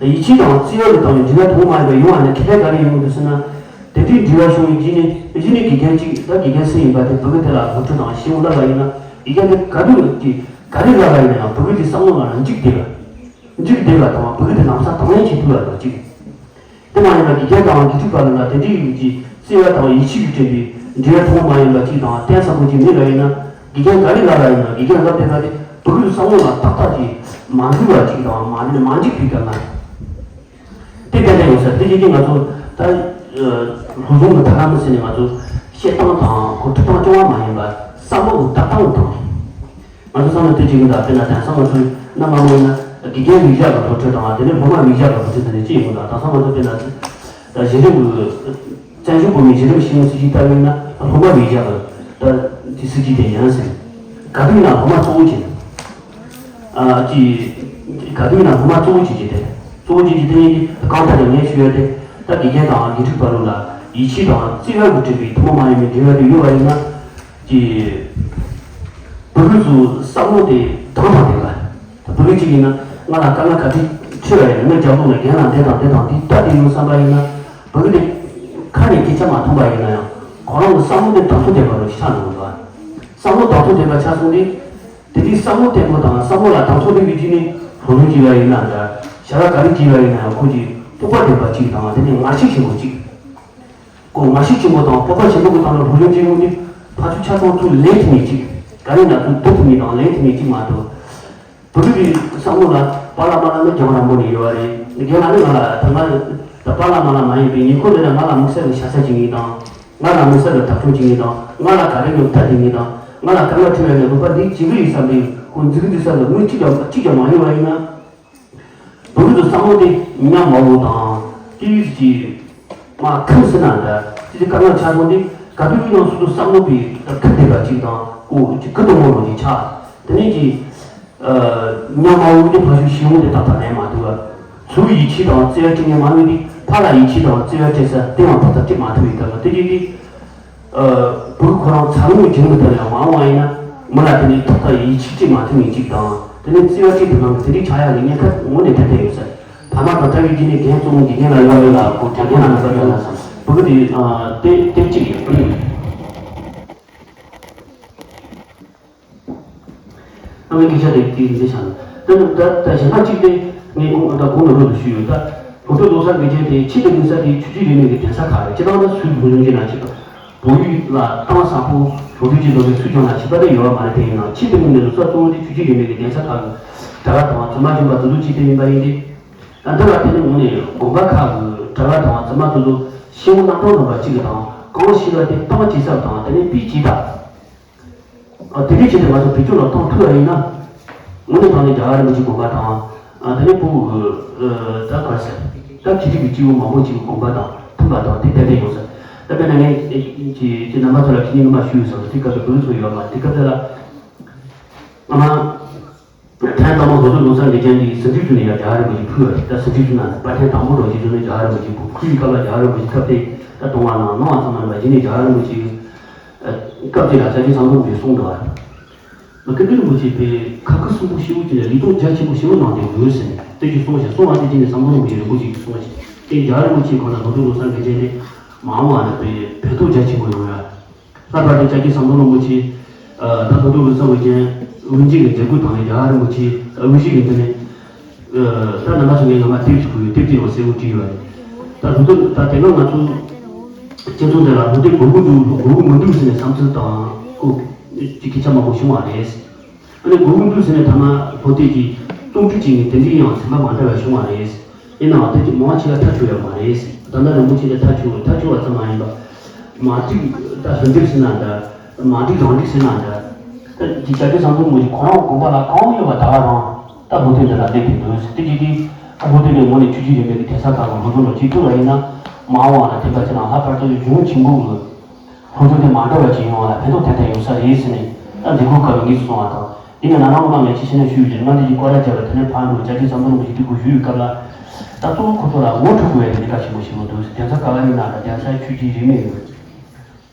ཡིད་ཆེས་དང་བརྩེ་བ་གི་སྟེང་ནས་འབྲེལ་བ་ཐུན་མོང་མ་ཡིན་པ་ཡོང་བ་ནི་གལ་ག་རེ་ཡིན་དགོས་ཟེར་ན། དེ་འདྲའི་འབྲེལ་བ་བྱུང་བའི་རྗེས་ནས་གཞི་ནས་དགེ་རྒན་གཅིག་ད་དགེ་རྒན་སུ་ཡིན་པ་དེ་བུ་གུ་དེ་ལ་སློབ་ཁྲིད་དང་ཤེས་ཡོན་བསླབ་པ་ཡིན་ན་དགེ་རྒན་དེ་ག་དུས་ཀྱི་ག་རེ་བསླབ་པ་ཡིན་ན་ཡང་བུ་གུ་དེ་བསམ་བློ་ནང་ལ་འཇུག་བསྡད་པ། འཇུག་བསྡད་པ་དང་བུ་གུ་དེ་ལམ་སང་དང་ལེན་བྱེད་ཐུབ་པ་དང་གཅིག་དེ་མ་ཡིན་པ་དགེ་རྒན་དང་དགེ་ཕྲུག་བར་ལ་དེ་འདྲའི་ཡོད་ཀྱི་བརྩེ་བ་དང་ཡིད་ཆེས་ཀྱིས་བསྐྲུན་པའི་འབྲེལ་བ་ཐུན་མོང་མ་ཡིན་པ་གཅིག་དང་གཏན་ཟབ་པོ་གཅིག་མེད་པ་ཡིན་ན། དགེ་རྒན་ག་རེ་བསླབ་པ་ཡིན་ན་དགེ་རྒན་བསླབ་བསྡད་པ་དེ་བུ་གུའི་བསམ་བློ་ལ་ཏག་ཏག་ཅིག་མ་འཛུལ་བ་གཅིག་དང་མ་ནི་མ་འཇིག་པའི་སྐབས་ན། དེ་ཏན་ཏན་ཡོད་ས་དེ་བཞིན་གྱི་ང་ཚོ་ད་སློབ་སྦྱོང་གི་ད་ག་མི་ཟེར་ནས་ང་ཚོ་བཤད་སྟངས་དང་ཁོ་ཁྲིད་སྟངས་སྐྱོ་བ་མ་ཡིན་པ་བསམ་བློ་གི་ལྟ་སྟངས་དང་། ང་ཚོ་ཚང་མ་དེ་བྱེད་ཀྱི་འདུག་དཔེར་ན་དེང་སང་ང་ཚོའི་གནའ་སྔ་མོ་ཡིན་ན་དགེ་རྒན་ལུས་ཞགས་ཀྱི་སློབ་ཁྲིད་དང་དེ་ནས་སློབ་མ་ལུས་ཞགས་ཀྱི་སློབ་ཁྲིད་དེ་ནས་ཅི་ཡིན་གྱི་འདུག་དེང་སང་ང་ཚོ་དཔེར་ན་ད་གཞི་རིམ་གྱི་བཙན་བྱོལ་བོད་མིའི་གཞི་རིམ་ཤེས་ཡོན་སྲིད་བྱུས་ལྟ་བུ་ཡིན་ན་སློབ་མ་ལུས་ཞགས་ཀྱི་ད་དེ་སྲིད་བྱུས་དེ་ཡིན་ཟེར། ག་དུས་ཡིན་ན་སློབ་མ་གཙོ་བོ་བྱེད། ཨ་ཅི། ག་དུས་ཡིན་ན་སློབ་མ་གཙོ་བོ་བྱེད་ཀྱི་དེ། གཙོ་བོ་བྱེད་ཀྱི་དེ་ཡིན་གྱི་གང་ལྟར་ཀྱང་ངས་ཞུ་ཡ་དེ། ད་དགེ་རྒན་དང་དགེ་ཕྲུག་བར་ལ་ཡིད་ཆེས་དང་བརྩེ་བ་གིས་བསྐྲུན་པའི་ཐུན་མོང་མ་ཡིན་པའི་འབྲེལ་བ་དེ་ཡོད་པ་ཡིན་ན། ཅི། བུ་ཕྲུག་ཚོའི་བསམ་བློ་དེ་དང་དང་ལྡན་པ། ད་བུ་ཕྲུག་ཅིག་ཡིན་ན་ང་ལ་དཀའ་ངལ་ག་དུས་འཕྲད་པ་ཡིན་ན་ངའི་རྒྱབ་ལོགས་ལ་རྒན་ལགས་འདི་དང་འདི་དང་འདི་ལྟ་དེ་ཡོང་བསམ་པ་ཡིན་ན། བུ་ཕྲུག་དེ་ཁ་ནས་སྐད་ཆ་མ་ཐོན་པ་ཡིན་ན་ཡང་ཁོ་རང་གི་བསམ་བློ་དེ་བདག་ཐོག་ལྡན་པ་རུ་ཆགས་འགྲོ་གི་འདུག་བསམ་བློ་བདག་ཐོག་ལྡན་པ་ཆགས་སོང་དུས། དེ་དུས་བསམ་བློ་བརྟན་པོ་དང་བསམ་བློ་ལ་དང་ཐོག་ལྡན་པའི་བརྒྱུད་ནས་སློབ་སྦྱོང་བྱས་པ་ཡིན་ན་འདྲ། བྱ་བ་ག་རེ་བྱས་པ་ཡིན་ན་ཡང་ཁོ་གྱིས་སྤོབས་པ་ལྡན་པ་གཅིག་དང་དེ་ནས་ངར་ཤུགས་ཆེན་པོ་གཅིག་ཁོ་ངར་ཤུགས་ཆེན་པོ་དང་སྤོབས་པ་ཆེན་པོ་གི་ཐོག་ནས་སློབ་སྦྱོང་བྱེད་ཡོང་དུས་ཕར་ཚུར་ཆ་ཚང་ཚུར་ལེན་ཐུབ་མཁན་གཅིག་ག་རེ་ན་ཚུར་བསྡུ་ཐུབ་མཁན་དང་ལེན་ཐུབ་མཁན་གཅིག་མ་གཏོགས། བུ་ཕྲུག་གི་བསམ་བློ་ལ་པཱ་ལགས་མ་ལགས་ནི་རྒྱང་རིང་པོ་ནས་ཡོད་པ་རེད། རྒན་ལགས་ནི་ང་ལ་ད་ང་ད་པཱ་ལགས་མ་ལགས་མ་ཡིན་པའི་ཉེ་འཁོར་འདི་ན་ང་ལ་དམིགས་བསལ་གྱི་ཤ་ཚ་བྱེད་མཁན་དང་། ང་ལ་དམིགས་བསལ་གྱི་ཐབ་ཚང་བྱེད་མཁན་དང་། ང་ལ་ག་རེ་ཡོད་ལྟ་བྱེད་མཁན་དང་། ང་ལ་དཀའ་ངལ་འཕྲད་པའི་ནས་བོད་པ་འདི་བྱེད་གི་ཡིན་བསམ་པའི་ཁོང་འཛིན་གི་འདུག་ས་ལ་མི་གཅིག་ཀྱང་གཅིག་ཀྱང་མ་ཡོང་བ་ཡིན་ན། བོད་ཀྱི་བསམ་བློ་དེ་ཉམས་མ་འོང་དང་། དེ་ཡིས་ཀྱི་མ་ཁུམས་ཟིན་ན་འདྲ། དེ་དེ་དཀའ་ངལ་ཆགས་སོང་དེ་ག་དུས་ཡིན་ནའང་སོ་སོ་བསམ་བློ་པའི་ཁུར་ལྡན་པ་གཅིག་དང་ཀོ་ཅིག་ཀུ་ཏོ་མོ་རོ་ཅིག་ཆགས། དེ་ནས་ཀྱི་ཉམས་མ་འོང་དེ་ཕར་ཞོག་ཤེས་འོང་དེ་ཏག་ཏག་ལེན་མ་ཐུབ་པ། ཚུར་ཡིད་ཆེས་དང་བརྩེ་བ་སྤྲད་མཁན་མ་ཡོང་དུས་ཕར་ལ་ཡིད་ཆེས་དང་བརྩེ་བ་སྤྲད་ས་དེ་ཡང་ཏག་ཏག་སྤྲད་མ་ཐུབ་པའི་སྐབས་ལ་དེ་དུས་དེ། བུ་ཁོ་རང་འཚར་ལོངས་བྱུང་གི་དོན་ལ་མ་འོངས་པ་ཡིན་ན་མི་ལ་དེ་ནས་ཐོག་མཐའ་ཡིད་ཆེས་སྤྲད་མ་ཐུབ་མཁན་གཅིག་དང་དེ་ནས་བརྩེ་བ་སྤྲད་ཐུབ་མཁན་གྱི་དེ་འདྲའི་ཆགས་ཡག་གི་ཉེན་ཁ་དངོས་གནས་ཏན་ཏན་ཡོད་ས་རེད། ཕ་མ་དང་བྲལ་བའི་རྗེས་ནས་རྒན་གཙོ་བོ་དགེ་རྒན་ལ་ཡོད་རེད་ལ་ཁོ་དྲན་རྒན་ལ་ནང་པ་ཡོད་ལ་བུ་གུ་དེ་དེ་དེ་གཅིག་ཡོད། ཨ་ངའི་སྐད་ཆ་དེ་དེ་འདི་བྱ་ན། ད་ད་ད་གཞན་པ་གཅིག་དེ་ངས་གོང་ད་གོང་ལ་རོལ་དུ་ཞུས་ཡོད། ད་སློབ་ཕྲུག་སློབ་གསར་འགན་ཆེན་དེ་ཆེས་དེ་མིན་ས་དེ་ཆོས་བརྒྱུད་རིས་མེད་ཀྱི་གདན་ས་ཁག་རེད། སྤྱི་བཏང་ད་སུས་བཟུང་བྱུང་གི་ན་ཆེད་དུ་བོད་ཡིག་ལ་གཏིང་ཟབ་པོ་སློབ་ཁྲིད་ཀྱི་ལོ་རྒྱུས་སུས་ཀྱང་ན་བྱེད་པ་དེ་ཡོད་པ་མ་རེད། དེ་ཡིན་ནའང་ཆེས་དེ་མིན་ནས་སློབ་གསར་གཙོ་བོ་དེ་ཆོས་བརྒྱུད་རིས་མེད་ཀྱི་གདན་ས་ཁག་གི་གྲྭ་པ་དང་བཙུན་མ་གཞོན་པ་དེ་ཚོ་གཅིག་དེ་ཡིན་པ་ཡིན་ཏེ། ད་འདི་ལ་བརྟེན་ནས་ངོས་ནས་དགོན་པ་ཁག་གི་གྲྭ་པ་དང་བཙུན་མ་དེ་ཚོ་ཤེས་ཡོན་རྣམ་གྲངས་ལྡན་པ་གཅིག་དང་གང་ཤེས་པ་དེ་གཏིང་ཇེ་ཟབ་དང་དེ་ནས་སྤུས་ཇེ་དག་ཨ། དེ་འདྲའི་ཆེད་དུ་ང་ཚོ་བེད་སྤྱོད་ལ་གཏོང་ཐུབ་པ་ཡིན་ན། དངོས་གནས་དྲང་གནས་རྒྱལ་བ་རིན་པོ་ཆེའི་དགོངས་པ་དང་། ཨ། དེ་ནས་ཕྲུ་གུ་གི་ཨ། ད་ག་རེ་ཟེར། ད་ཆེ་ཆེ་གི་སྐྱེ་བོ་མང་པོ་ཅིག་གི་དགོངས་པ་དང་མཐུན་པ་དང་དེ་ཏན་ཏན་ཡོང་ས། ད་དཔེར་ན་ངས་ཁྱེད་ཁྱེད་རྣམ་པ་ཚོ་ལ་ཁྱེད་གཉིས་ཀྱིས་མར་ཞུས་ཡོད་ཟེར་བ་དེ་སྐབས་དུ་བུ་ཚོ་ཡོད་མ་དེ་སྐབས་དེ་ལ། ཨ་མ། ཐེངས་དང་པོ་བོད་དུ་ལོ་གསར་ལས་རྒྱུ་འདི་ཟིན་བྲིས་ཚུ་ནས་ཡང་རྒྱལ་བ་རིན་པོ་ཆེ་ཕུལ་བ་རེད། ད་ཟིན་བྲིས་ཚུ་ན་པར་ཐེངས་དང་པོ་རོགས་ཀྱི་ཚུ་ནས་རྒྱལ་བ་རིན་པོ་ཆེ་ཕུལ། ཁུལ་ཡི་སྐབས་ལ་རྒྱལ་བ་རིན་པོ་ཆེ་ཐབས་ཏེ་ད་གཏོང་བ་ནང་ནང་བ་ཚང་མ་རིན་པ་ཡིན་ནས་རྒྱལ་བ་རིན་པོ་ཆེ་གི་སྐབས་དེ་ལ་ས་ཆེན་ཟམ་གདོང་གིས་གསུངས་འདུག་བ། མ་སྐུ་ཕྲེང་རིན་པོ་ཆེ་པའི་ཁ་ཁུ་སིམ་པོ་ཞེ་པོ་ཅིག་ལ་ལུས་སྟོབས་རྒྱ་ཆེན་པོ་ཞེ་པོ་གནང་སྟེ་འོས་ཟེར་ནས་དེ་ཅིག་གསུངས་ཤིང་གསུངས་པ་དེ་ཅིག་ནས་ཟམ་གདོང་རིན་པོ་ཆེ་གིས་གསུངས་པ་ཅིག་དེ་རྒྱལ་བ་རིན་པོ་ཆེ་གང་ལ་ལོ་དྲུག་ལོ་གསར་གྱི་རྗེས་ནས་མ་འོངས་པ་ལ་པའི་ཕན་ཐོགས་རྒྱ་ཆེན་པོ་ཡོང་ཡ། ལྷག་པར་དུ་སྐྱབས་རྗེ་ཟམ་གདོང་རིན་པོ་ཆེ། ད་ལྷོ་ཕྱོགས་རི་གཙང་བའི་རྒྱན། དབུ་འབྱེད་ཀྱི་མཛད་སྒོ་དང་ནི་རྒྱལ་བ་རིན་པོ་ཆེ་དབུ་བཞུགས་ཀྱི་མཛད་ནས། ད་རྣམ་པ་ཚོ་ངས་ངོ་མ་དེབ་ཅིག་ཕུལ་ཡོད། དེབ་དེ་ལ་གསལ་པོ་བྲིས་ཡོད་རེད། ད་ལྷོ་སྟོད་ད་དེ་སྔ་ང་ཚོ་སྤྱི་ཚོགས་འདི་ལ་ལྷོ་སྟོད་དགོས་ཀྱི་འདུག་དགོས་ཀྱི་མི་འདུག་ཟེར་ནས་བསམ་ཚུལ་དང་ཀོ་ཀྱི་སྐད་ཆ་མང་པོ་བྱུང་བ་རེད། ཨ་ནི་དགོས་ཀྱི་འདུག་ཟེར་ནས་ཐ་མ་ལྷོ་སྟོད་ཀྱི་རྩོམ་སྒྲིག་བྱེད་མཁན་དེ་འདྲའི་ཡང་ཚན་པ་མ་འདྲ་བ་བྱུང་བ་རེད། ཡིན་ནའང་དེ་ཚོ་མང་ཆེ་བ་ཐག་ཆོད་ཡོད་མ་རེད། ད་ལྟ་རིན་པོ་ཆེ་ལ་ཐག་ཆོད་ཐག་ཆོད་པ་ཙམ་མ་ཡིན་པ། མ་འགྲིག་ད་ལྷུན་གྲུབ་ཟེར་ན་འདྲ། མ་འགྲིག་རང་འགྲིག་ཟེར་ན་འདྲ། ད་ཀྱི་སྐྱབས་རྗེ་ཟམ་གདོང་རིན་པོ་ཆེ་ཁོ་རང་དགོངས་པ་ལ་གང་ཡོད་པ་ད་ག་རང་ད་ལྷོ་སྟོད་འདི་ལ་སླེབས་ཀྱི་འདུག་དེ་ཅི་སྟེ། ད་ལྷོ་སྟོད་ནས་ངོས་ནས་ཆོས་བརྒྱུད་རིས་མེད་ཀྱི་གདན་ས་ཁག་གི་སློབ་སྦྱོང་ལ་གཅིག་ཐུག་པ་ཡིན་ན། མ་འོངས་པ་ལ་དེ་འདྲ་ཅིག་ནང་ལྷག་པར་དུ་གཞུང་ཆེན་པོ་གི་སློབ་སྦྱོང་དེ་མ་འདྲ་བ་ཅིག་ཡོང་བ་ལ་ཕན་ཐོགས་ཏན་ཏན་ཡོང་ས་རེད་ཟེར་ནས་ད་འདི་གུ་སྐབས་ལ་ངས་སོང་བ་དང་། དེ་ནས་ང་རང་སྔོན་མ་ངས་ཅིག་ཤེས་ན་ཞུས་ཡོད་ཀྱང་སྔ་འདི་ཀྱི་སྐོར་ར་བྱས་པ་དེ་ནས་ཕར་འགྲོ་སྐྱབས་རྗེ་ཟམ་གདོང་རིན་པོ་ཆེ་འདི་གུ་བཞུགས་ཡོད་སྐབས་ལ། ད་གཙོ་བོ་ཁོ་ཚོ་ལ་ངོ་འཕྲོད་དགོས་ཡ་དེ་གལ་ཆེན་པོ་ཞིག་མོ་འདུག་གདན་ས་ག་བ་ཡིན་ན་ད་གདན་ས་ཆོས་བརྒྱུད་རིས་མེད་ཡོད།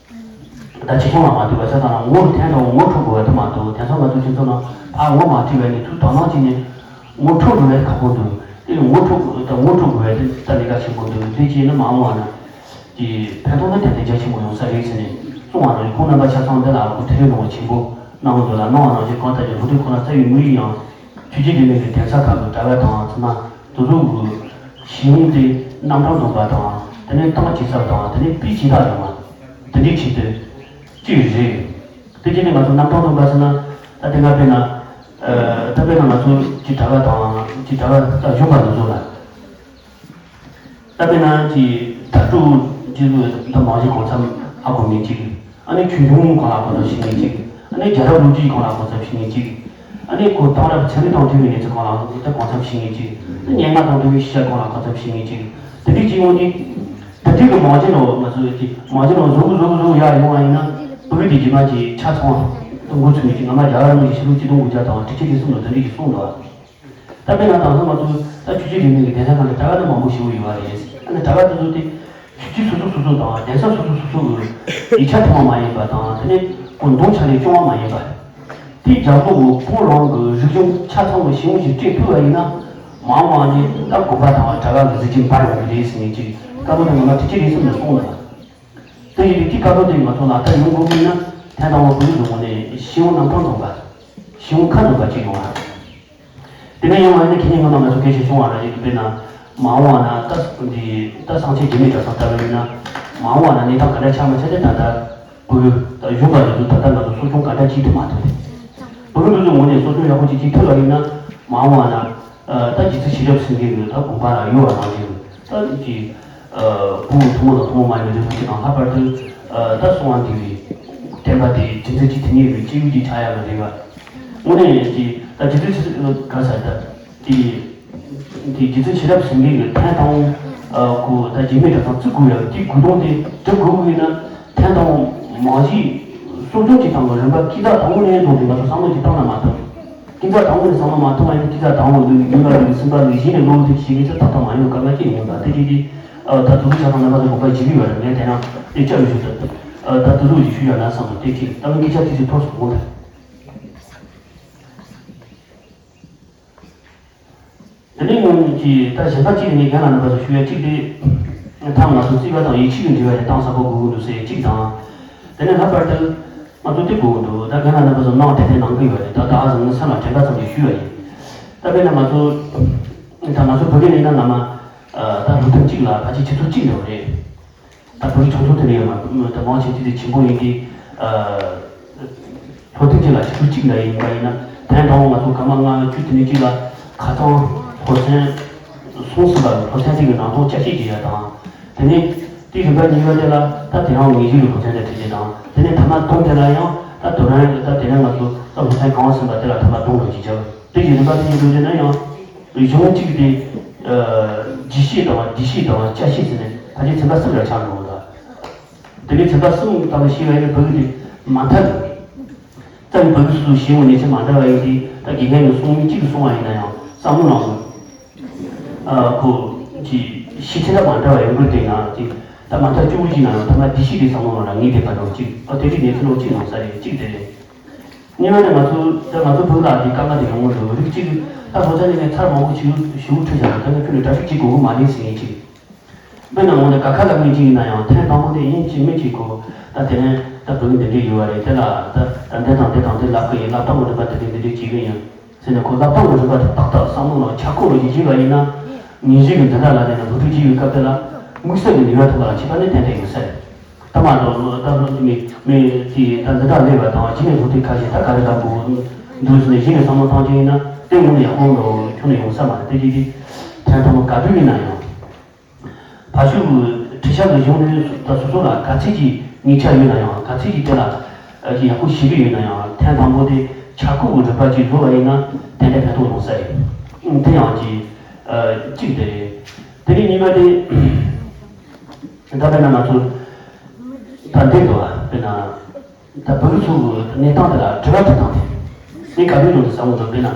ད་ཆེ་ཆུང་ལ་མ་ལྟོས་པ་ཆ་ཚང་ལ་ངོ་ཐེངས་དང་ངོ་འཕྲོད་དགོས་པ་དེ་མ་གཏོགས་དེང་སང་ང་ཚོ་སྤྱི་ཚོགས་ནང་ཕར་ངོ་མ་འཕྲོད་པའི་གནས་ཚུལ་དང་ནང་བྱས་ནས་ངོ་འཕྲོད་འགྲོ་བའི་ཁག་པོ་འདུག་དེ་ངོ་འཕྲོད་དགོས་ད་ངོ་འཕྲོད་དགོས་པ་དེ་ད་ལས་ཀ་ཆེན་པོ་འདུག་དེ་བྱས་ན་མ་འོངས་པ་ན་གི་ཕན་ཐོགས་ནི་ཏན་ཏན་རྒྱ་ཆེན་པོ་ཡོང་ས་རེད་ཟེར་ནས་གསུངས་པ་ནང་བཞིན་ཁོང་རྣམ་པ་ཆ་ཚང་འདི་ལ་གོ་ཐེ་རེ་ནོར་བ་ཆེན་པོ་གནང་དགོས་འདུག་ལ་གནང་བ་ནང་བཞིན་གང་ལྟར་གྱི་ལྷོ་སྟོད་ཁོ་ན་རྩ་བའི་དངོས་ཡིན་ཡང་། ཆོས་བརྒྱུད་རིས་མེད་ཀྱི་གདན་ས་ཁག་གི་གྲྭ་པ་དང་བཙུན་མ་དེ་ཚོ་གི་ཤེས་ཡོན་དེ་རྣམ་གྲངས་ལྡན་པ་དང་དེ་ནས་ཏང་ཇེ་ཟབ་དང་དེ་ནས་སྤུས་ཇེ་དག་ཡོང་བ་དེ་འདྲའི་ཆེད་དུ་གཅིག་རེད། དེ་བྱས་ནས་ང་ཚོ་རྣམ་གྲངས་ལྡན་པ་ཟེར་ན་ད་དེ་སྔ་དཔེར་ན་ད་དཔེར་ན་ང་ཚོ་གི་གྲྭ་པ་དང་གི་གྲྭ་པ་ད་གཞོན་པ་དེ་ཚོ་ལ། ད་དཔེར་ན་ཅིག་དྭ་ཕྲུག་ཅིག་ལ་ད་མང་ཆེ་གོང་ཚབ་ཧ་གོ་མཁན་ཅིག་ཨ་ནི་ཆོས་འབྱུང་གང་ལ་གོང་ཚབ་ཤེས་མཁན་ཅིག་ཨ་ནི་རྒྱལ་རབས་ལོ་རྒྱུས་གང་ལ་གོང་ཚབ་ཤེས་མཁན་ཅིག་ཨ་ནི་ཁོ་གཏམ་རབས་ཚན་རིག་དང་མཐུན་པའི་གནས་ཚུལ་གང་ལ་ད་གོང་ཚབ་ཤེས་མཁན་ཅིག་ཨ་ནི་སྙན་ངག་དང་མཐུན་པའི་ཤེས་བྱ་གང་ལ་གོང་ཚབ་ཤེས་མཁན་ཅིག་དེ་འདྲའི་ཅིག་ཡོང་དུས། ད་འདི་གི་མང་ཆེ་ནང་ང་ཚོ་ཅིག་མང་ཆེ་ནང་བཟོ་གི་བཟོ་གི་བཟོ་གི་ཡར་ཡོང་བ་ཡིན་ན་བོད་ཀྱི་རྒྱུད་མ་ཅིག་ཆ་ཚང་བ་འགོ་ཚུགས་ནས་ཅིག་ང་མ་རྒྱལ་བ་རིན་པོ་ཆེ་ཕྱི་ལོ་ཆིག་སྟོང་དགུ་བརྒྱ་དང་དྲུག་ཅུ་རེ་གསུམ་ལོ་དེ་འདྲ་ཞིག་གསུངས་འདུག་ད་དཔེར་ན་དེང་སང་ང་ཚོ་ད་ཆོས་བརྒྱུད་རིས་མེད་ཀྱི་གདན་ས་ཁག་ལ་གྲྭ་པ་ནི་མང་པོ་ཞིག་ཡོད་པ་རེད། ཨ་ནི་གྲྭ་པ་དེ་ཚོ་དེ་ཆོས་བརྒྱུད་སོ་སོ་སོ་སོ་དང་གདན་ས་སོ་སོ་སོ་སོ་གི་ཡིག་ཆ་མཐོང་བ་མ་ཡིན་པ་དང་དེ་ནས་གོ་འདོན་བྱ་ལས་སྐྱོང་བ་མ་ཡིན་པ། དེ་རྒྱ་མཚོ་བོད་རང་གི་རིག་གཞུང་ཆ་ཚང་བའི་ཞིང་ཞིག་སྤྲད་ཐུབ་པ་ཡིན་ན་མ་འོངས་པ་ནས་ད་དགོན་པ་དང་གྲྭ་པ་གི་གཟི་བརྗིད་འཕར་ཡོང་གི་རེད་ཟེར་ནས་ཅིག་བཀའ་སློབ་དེ་ང་ལ་དྲི་ཆེ་རེད་བསམ་ནས་གསུངས་འདུག་དེ་ཡིན་དུས་དེ་བཀའ་སློབ་དེ་ང་ཚོ་ལག་བསྟར་ཡོང་དགོས་ཀྱི་ཡིན་ན་ཐེངས་དང་པོ་བོད་ཀྱི་ལུགས་ནས་ཤེས་ཡོན་རྣམ་གྲངས་འཛོམས་པ། ཞིང་ཁ་འདུག་པ་ཅིག་ཡོང་བ། དེ་ནས་ཡོང་བ་ཡིན་ན་ཁྱེད་ཉིད་ངོ་མ་ང་ཚོ་སྐད་ཆ་བྱུང་བ་ར་ཡིན། དཔེར་ན་མ་འོངས་བ་ན་ད་འདི་ད་སངས་ཆེན་རྒྱ་མི་གྲྭ་ཚང་ལྟ་བུ་ཡིན་ན་མ་འོངས་བ་ན་གནས་སྟངས་ག་འདྲ་ཆགས་མ་ཆགས་དེ་ད་ལྟ་བོད་ད་གཞུང་པ་རེད་འདུག་ད་ལྟ་ང་ཚོ་གསོ་སྐྱོང་ག་འདྲ་བྱེད་ཐུབ་མ་ཐུབ་རེད། བོད་མི་ཚོ་ངོས་ནས་གསོ་སྐྱོང་ཡག་པོ་ཅིག་བྱེད་ཐུབ་པ་ཡིན་ན་མ་འོངས་བ་ན་ད་རྗེ་བཙུན་ཤེས་རབ་སེང་གེ་གི་ད་དགོངས་པ་ལ་ཡོད་པ་ནང་བཞིན་ད་ཀྱི་བུ་ཐུན་མོང་དང་ཐུན་མོང་མ་ཡིན་པའི་རིགས་ཐམས་ཅད་དང་ལྷག་པར་དུ་ད་གསང་བ་འདུས་པའི་བསྟན་པ་དེ་རྒྱུ་མཚན་གཅིག་དེ་ཉིད་ཀྱི་སྐྱེས་བུ་གཅིག་ཆགས་ཡག་གི་རེ་བ། དངོས་གནས་ཀྱི་ད་རྗེ་བཙུན་ཆེ་ག་ས་ད་དེ་དེ་རྗེ་བཙུན་ཤེས་རབ་སེང་གེ་གི་ཐེངས་དང་པོ་གོ་ད་རྗེ་མི་གྲྭ་ཚང་བཙུགས་དགོས་ཡག་དེ་དགོས་དོན་དེ་སྒྲུབ་དགོས་ཀྱི་ཡིན་ན་ཐེངས་དང་པོ་མ་གཞི་གསོ་སྐྱོང་བྱེད་སྟངས་ཀྱི་རིམ་པ་སྐྱེ་འཚར་དང་པོ་ནས་བཟུང་སྟེ་ང་ཚོ་བསམ་བློ་ཅིག་བཏང་ན་མ་གཏོགས། སྐྱེ་འཚར་དང་པོ་ནས་བསམ་བློ་མ་གཏོང་བ་ཡིན་ན་སྐྱེ་འཚར་དང་པོ་ལུས་ཡུལ་ལ་ལུས་སེམས་པ་ལུས་གཞི་ནས་བློ་དེ་ཤེས་ཀྱི་ཚེ་ཐོབ་ཐང་མ་ཡོང་སྐབས་ལ་སྐྱེ་ཡོང་ད་དེ་དེ་དེ་ད་དུ་ཆ་ཚང་རྣམ་པ་ཚོ་དགོངས་པ་བཞེས་ཀྱི་ཡོད་རེད། ངས་དེ་རིང་དེ་བཅར་རུ་ཞུ་ད་ད་དུ་ལུགས་ཀྱི་ཞུ་ཡོད་ན་བསམ་དུ་དེ་ཁྱེད་ད་ལོ་སྐད་ཆ་དེ་ཚོ་ཐོག་སུ་གོ་ད། དེ་ནས་ངོས་ཀྱིས་ད་གཞན་པ་གཅིག་ནས་རྒན་ལགས་རྣམ་པ་ཚོ་ཞུ་ཡ་གཅིག་དེ། ཐ་མ་ང་ཚོ་རྩིས་པ་དང་ཡིག་ཆ་གི་འབྲེལ་བ་དེ་གཏིང་ཟབ་པོ་དགོས་ཀྱི་འདུག་ཟེར་ཡ་གཅིག་དང་། དེ་ནས་ལྷག་པར་དུ་ང་ཚོ་དེ་དགོས་ཀྱི་འདུག་ད་རྒན་ལགས་རྣམ་པ་ཚོ་གནང་དེ་དེ་གནང་གི་ཡོད་རེད། ད་ད་ཨ་ཟང་ངི་ས་ལ་དྲན་པ་ཙམ་ཞིག་ཞུ་ཡ་ཡིན། ད་དཔེར་ན་ང་ཚོ་ད་ང་ཚོ་བོད་སྐད་ནས་ན་སྔ་མ་ད་ལོ་ཐེངས་གཅིག་ལ་ཕལ་ཆེར་ཆུ་ཚོད་གཅིག་འདྲ་བོ་རེད། ད་བོད་རིགས་ཆུང་ཆུང་དེ་འདྲ་ཡོད་མ་ད་མང་ཆེ་དེ་དེ་ཆེན་པོ་ཡིན་གྱི། ལྷོ་ཐེངས་གཅིག་ལ་ཆུ་ཚོད་གཅིག་འདྲ་ཡིན་པ་ཡིན་ན་ཐེངས་དང་པོ་ང་ཚོ་སྐར་མ་ལྔ་བཅུ་དེ་འདྲ་གཅིག་ལ་ཁ་སང་ལྷོ་མཚན་སོང་ཟིན་པ་ལྷོ་མཚན་དེ་གི་ནང་དོན་དཔྱད་ཞིབ་བྱེད་ཡ་དང་། དེ་ནས་དེའི་རིམ་པ་གཉིས་པ་དེ་ལ་ད་དེ་རང་ངེས་ཤེས་ཀྱི་ལྷོ་མཚན་དེ་འཕྲད་རྒྱུ་དང་དེ་ནས་ཐ་མ་དོན་དེ་ལ་ཡང་ད་དོ་རང་ད་དེ་རིང་ང་ཚོ་ད་ལྷོ་མཚན་གང་ཟིན་པ་དེ་ལ་ཐ་མ་དོན་རོགས་ཀྱི་བྱ་བ་དེ་གི་རིམ་པ་དེ་གཉིས་འགྲོ་རྒྱུ་ན་ཡང་གཞུང་གཅིག་དེ་རྒྱས་བཤད་དང་འགྲེལ་བཤད་དང་དཔྱད་བཤད་ཟེར་ནས་ཕལ་ཆེར་ཚན་པ་གསུམ་ལ་ཆགས་འགྲོ་བ་དང་། དེ་ནས་ཚན་པ་གསུམ་ལྟ་བུ་ཤེས་པ་ཡིན་ན་བོད་ཀྱི་དེ་མ་མཐའ་རེད། རྩ་བའི་བོད་ཀྱི་སོ་སོ་ཤེས་ཡོན་ཉེས་ཆད་མ་འདྲ་བ་ཡིན་དེ་ད་དགེ་རྒན་གྱི་གསུང་མི་གཅིག་གིས་གསུང་བ་ཡིན་ན་ཡང་བསམ་བློ་ནང་དུ་ཁོ་ཀྱི་ཤེས་ཚད་ལ་མ་འདྲ་བ་ཡོང་གི་དེ་ཡང་ཅིག་ད་མ་མཐའ་བཅུ་དགུ་ཅིག་ན་ཡང་ཐ་མ་བདེ་སྐྱིད་དེ་བསམ་བློ་ནང་ལ་ངེས་བསྡད་པ་འདྲ་བོ་ཅིག་ཨ་དེ་རིགས་གནས་ཚུལ་ལོ་གཅིག་ནང་ས་རེད་གཅིག་དེ་རེད། གཉིས་པ་ནི་ང་ཚོ་ད་ང་ཚོ་བོད་ལ་དེ་དཀའ་ངལ་དེ་ཡོང་གི་འདུག་རིགས་གཅིག་ད་ལྷོ་ས་ནས་ངས་ཚར་མང་པོ་ཞིག་ཞུ་ཁྲིད་བྱས་ན་ད་ནི་ཁྱོད་ནི་གྲ་སྒྲིག་གཅིག་དགོས་གི་མ་རེད་ཟེར་མཁན་ཅིག་དཔེར་ན་འོ་ན་ཀ་ཁ་ལ་མི་གཅིག་ཡིན་ན་ཡང་ཐེངས་དང་པོ་དེ་ཡིན་གཅིག་མིན་གཅིག་གོ་ད་དེ་ནས་ད་བོད་འདི་འདྲས་ཡོད་བ་རེད། དེ་ལ་ད་ད་འདི་དང་འདི་དང་འདི་ལབ་གི་ཡིན། ལབ་སྟངས་རིམ་པ་འདི་འདྲས་འདི་འདྲས་བྱེད་གི་ཡིན་ཟེར་ནས་ཁོ་ལབ་སྟངས་རིམ་པ་དེ་ཏག་ཏག་བསམ་བློ་ནང་ཆ་བགོས་རོགས་ཀྱིས་བྱས་པ་ཡིན་ན་ཉིན་ཞིག་གི་འཛིན་གྲྭ་ལ་བསྡད་ནས་བུ་ཕྲུག་གཅིག་ཡོད་སྐབས་དེ་ལ་དམིགས་བསལ་གྱི་ནུས་པ་ཐོན་པ་ལ་ཁྱད་པར་ནི་ཏན་ཏན་ཡོད་ས་རེད། ད་མ་གཏོགས་ད་མི་མི་དེ་ད་འཛིན་གྲྭ་སླེབས་པ་དང་གཞི་ནས་སློབ་དེབ་ཁ་ཤས་ད་ག་རེ་ལབ་དགོས་འདུག་ཟེར་ནས་གཞི་ནས་བསམ་བློ་བཏང་རྒྱུ་ཡིན་ན་དེ་ངོ་ནས་ཡག་པོ་འགྲོ་ཁྱོན་ནས་ཡོང་ས་མ་རེད། དེ་གཅིག་དེ་ཐེངས་དང་པོ་ག་དུས་ཡིན་ན་ཡང་། ཕ་ཤུལ་གྱི་ཁྲིད་བྱ་གི་གཞུང་ནས་ད་སོ་སོ་ལ་ག་ཚད་ཀྱི་ཉེས་ཆད་ཡོད་ན་ཡང་ག་ཚད་ཀྱི་དེ་ལ་ཨ་ཅིག་ཡག་པོ་ཤེས་ཀྱི་ཡོད་ན་ཡང་ཐེངས་དང་པོ་དེ་ཆ་ཁུག་གི་རིག་པ་ཅིག་བཟོ་བ་ཡིན་ན་ཏན་ཏན་ཕན་ཐོགས་ཡོང་ས་རེད། ཨང་དེ་ཡང་ཅིག་ཨ་གཅིག་དེ་རེད། དེ་ནས་གཉིས་པ་དེ་ད་དཔེར་ན་ང་ཚོ་ད་འདིར་འདུག་བ་དཔེར་ན། ད་བོད་རིགས་ཚོ་གི་གནས་སྟངས་དེ་ལ་དྲི་བ་དྲི་སྟངས་དེ། ངས་ག་དུས་ཡོང་དུ་བསམ་གི་འདུག་དཔེར་ན།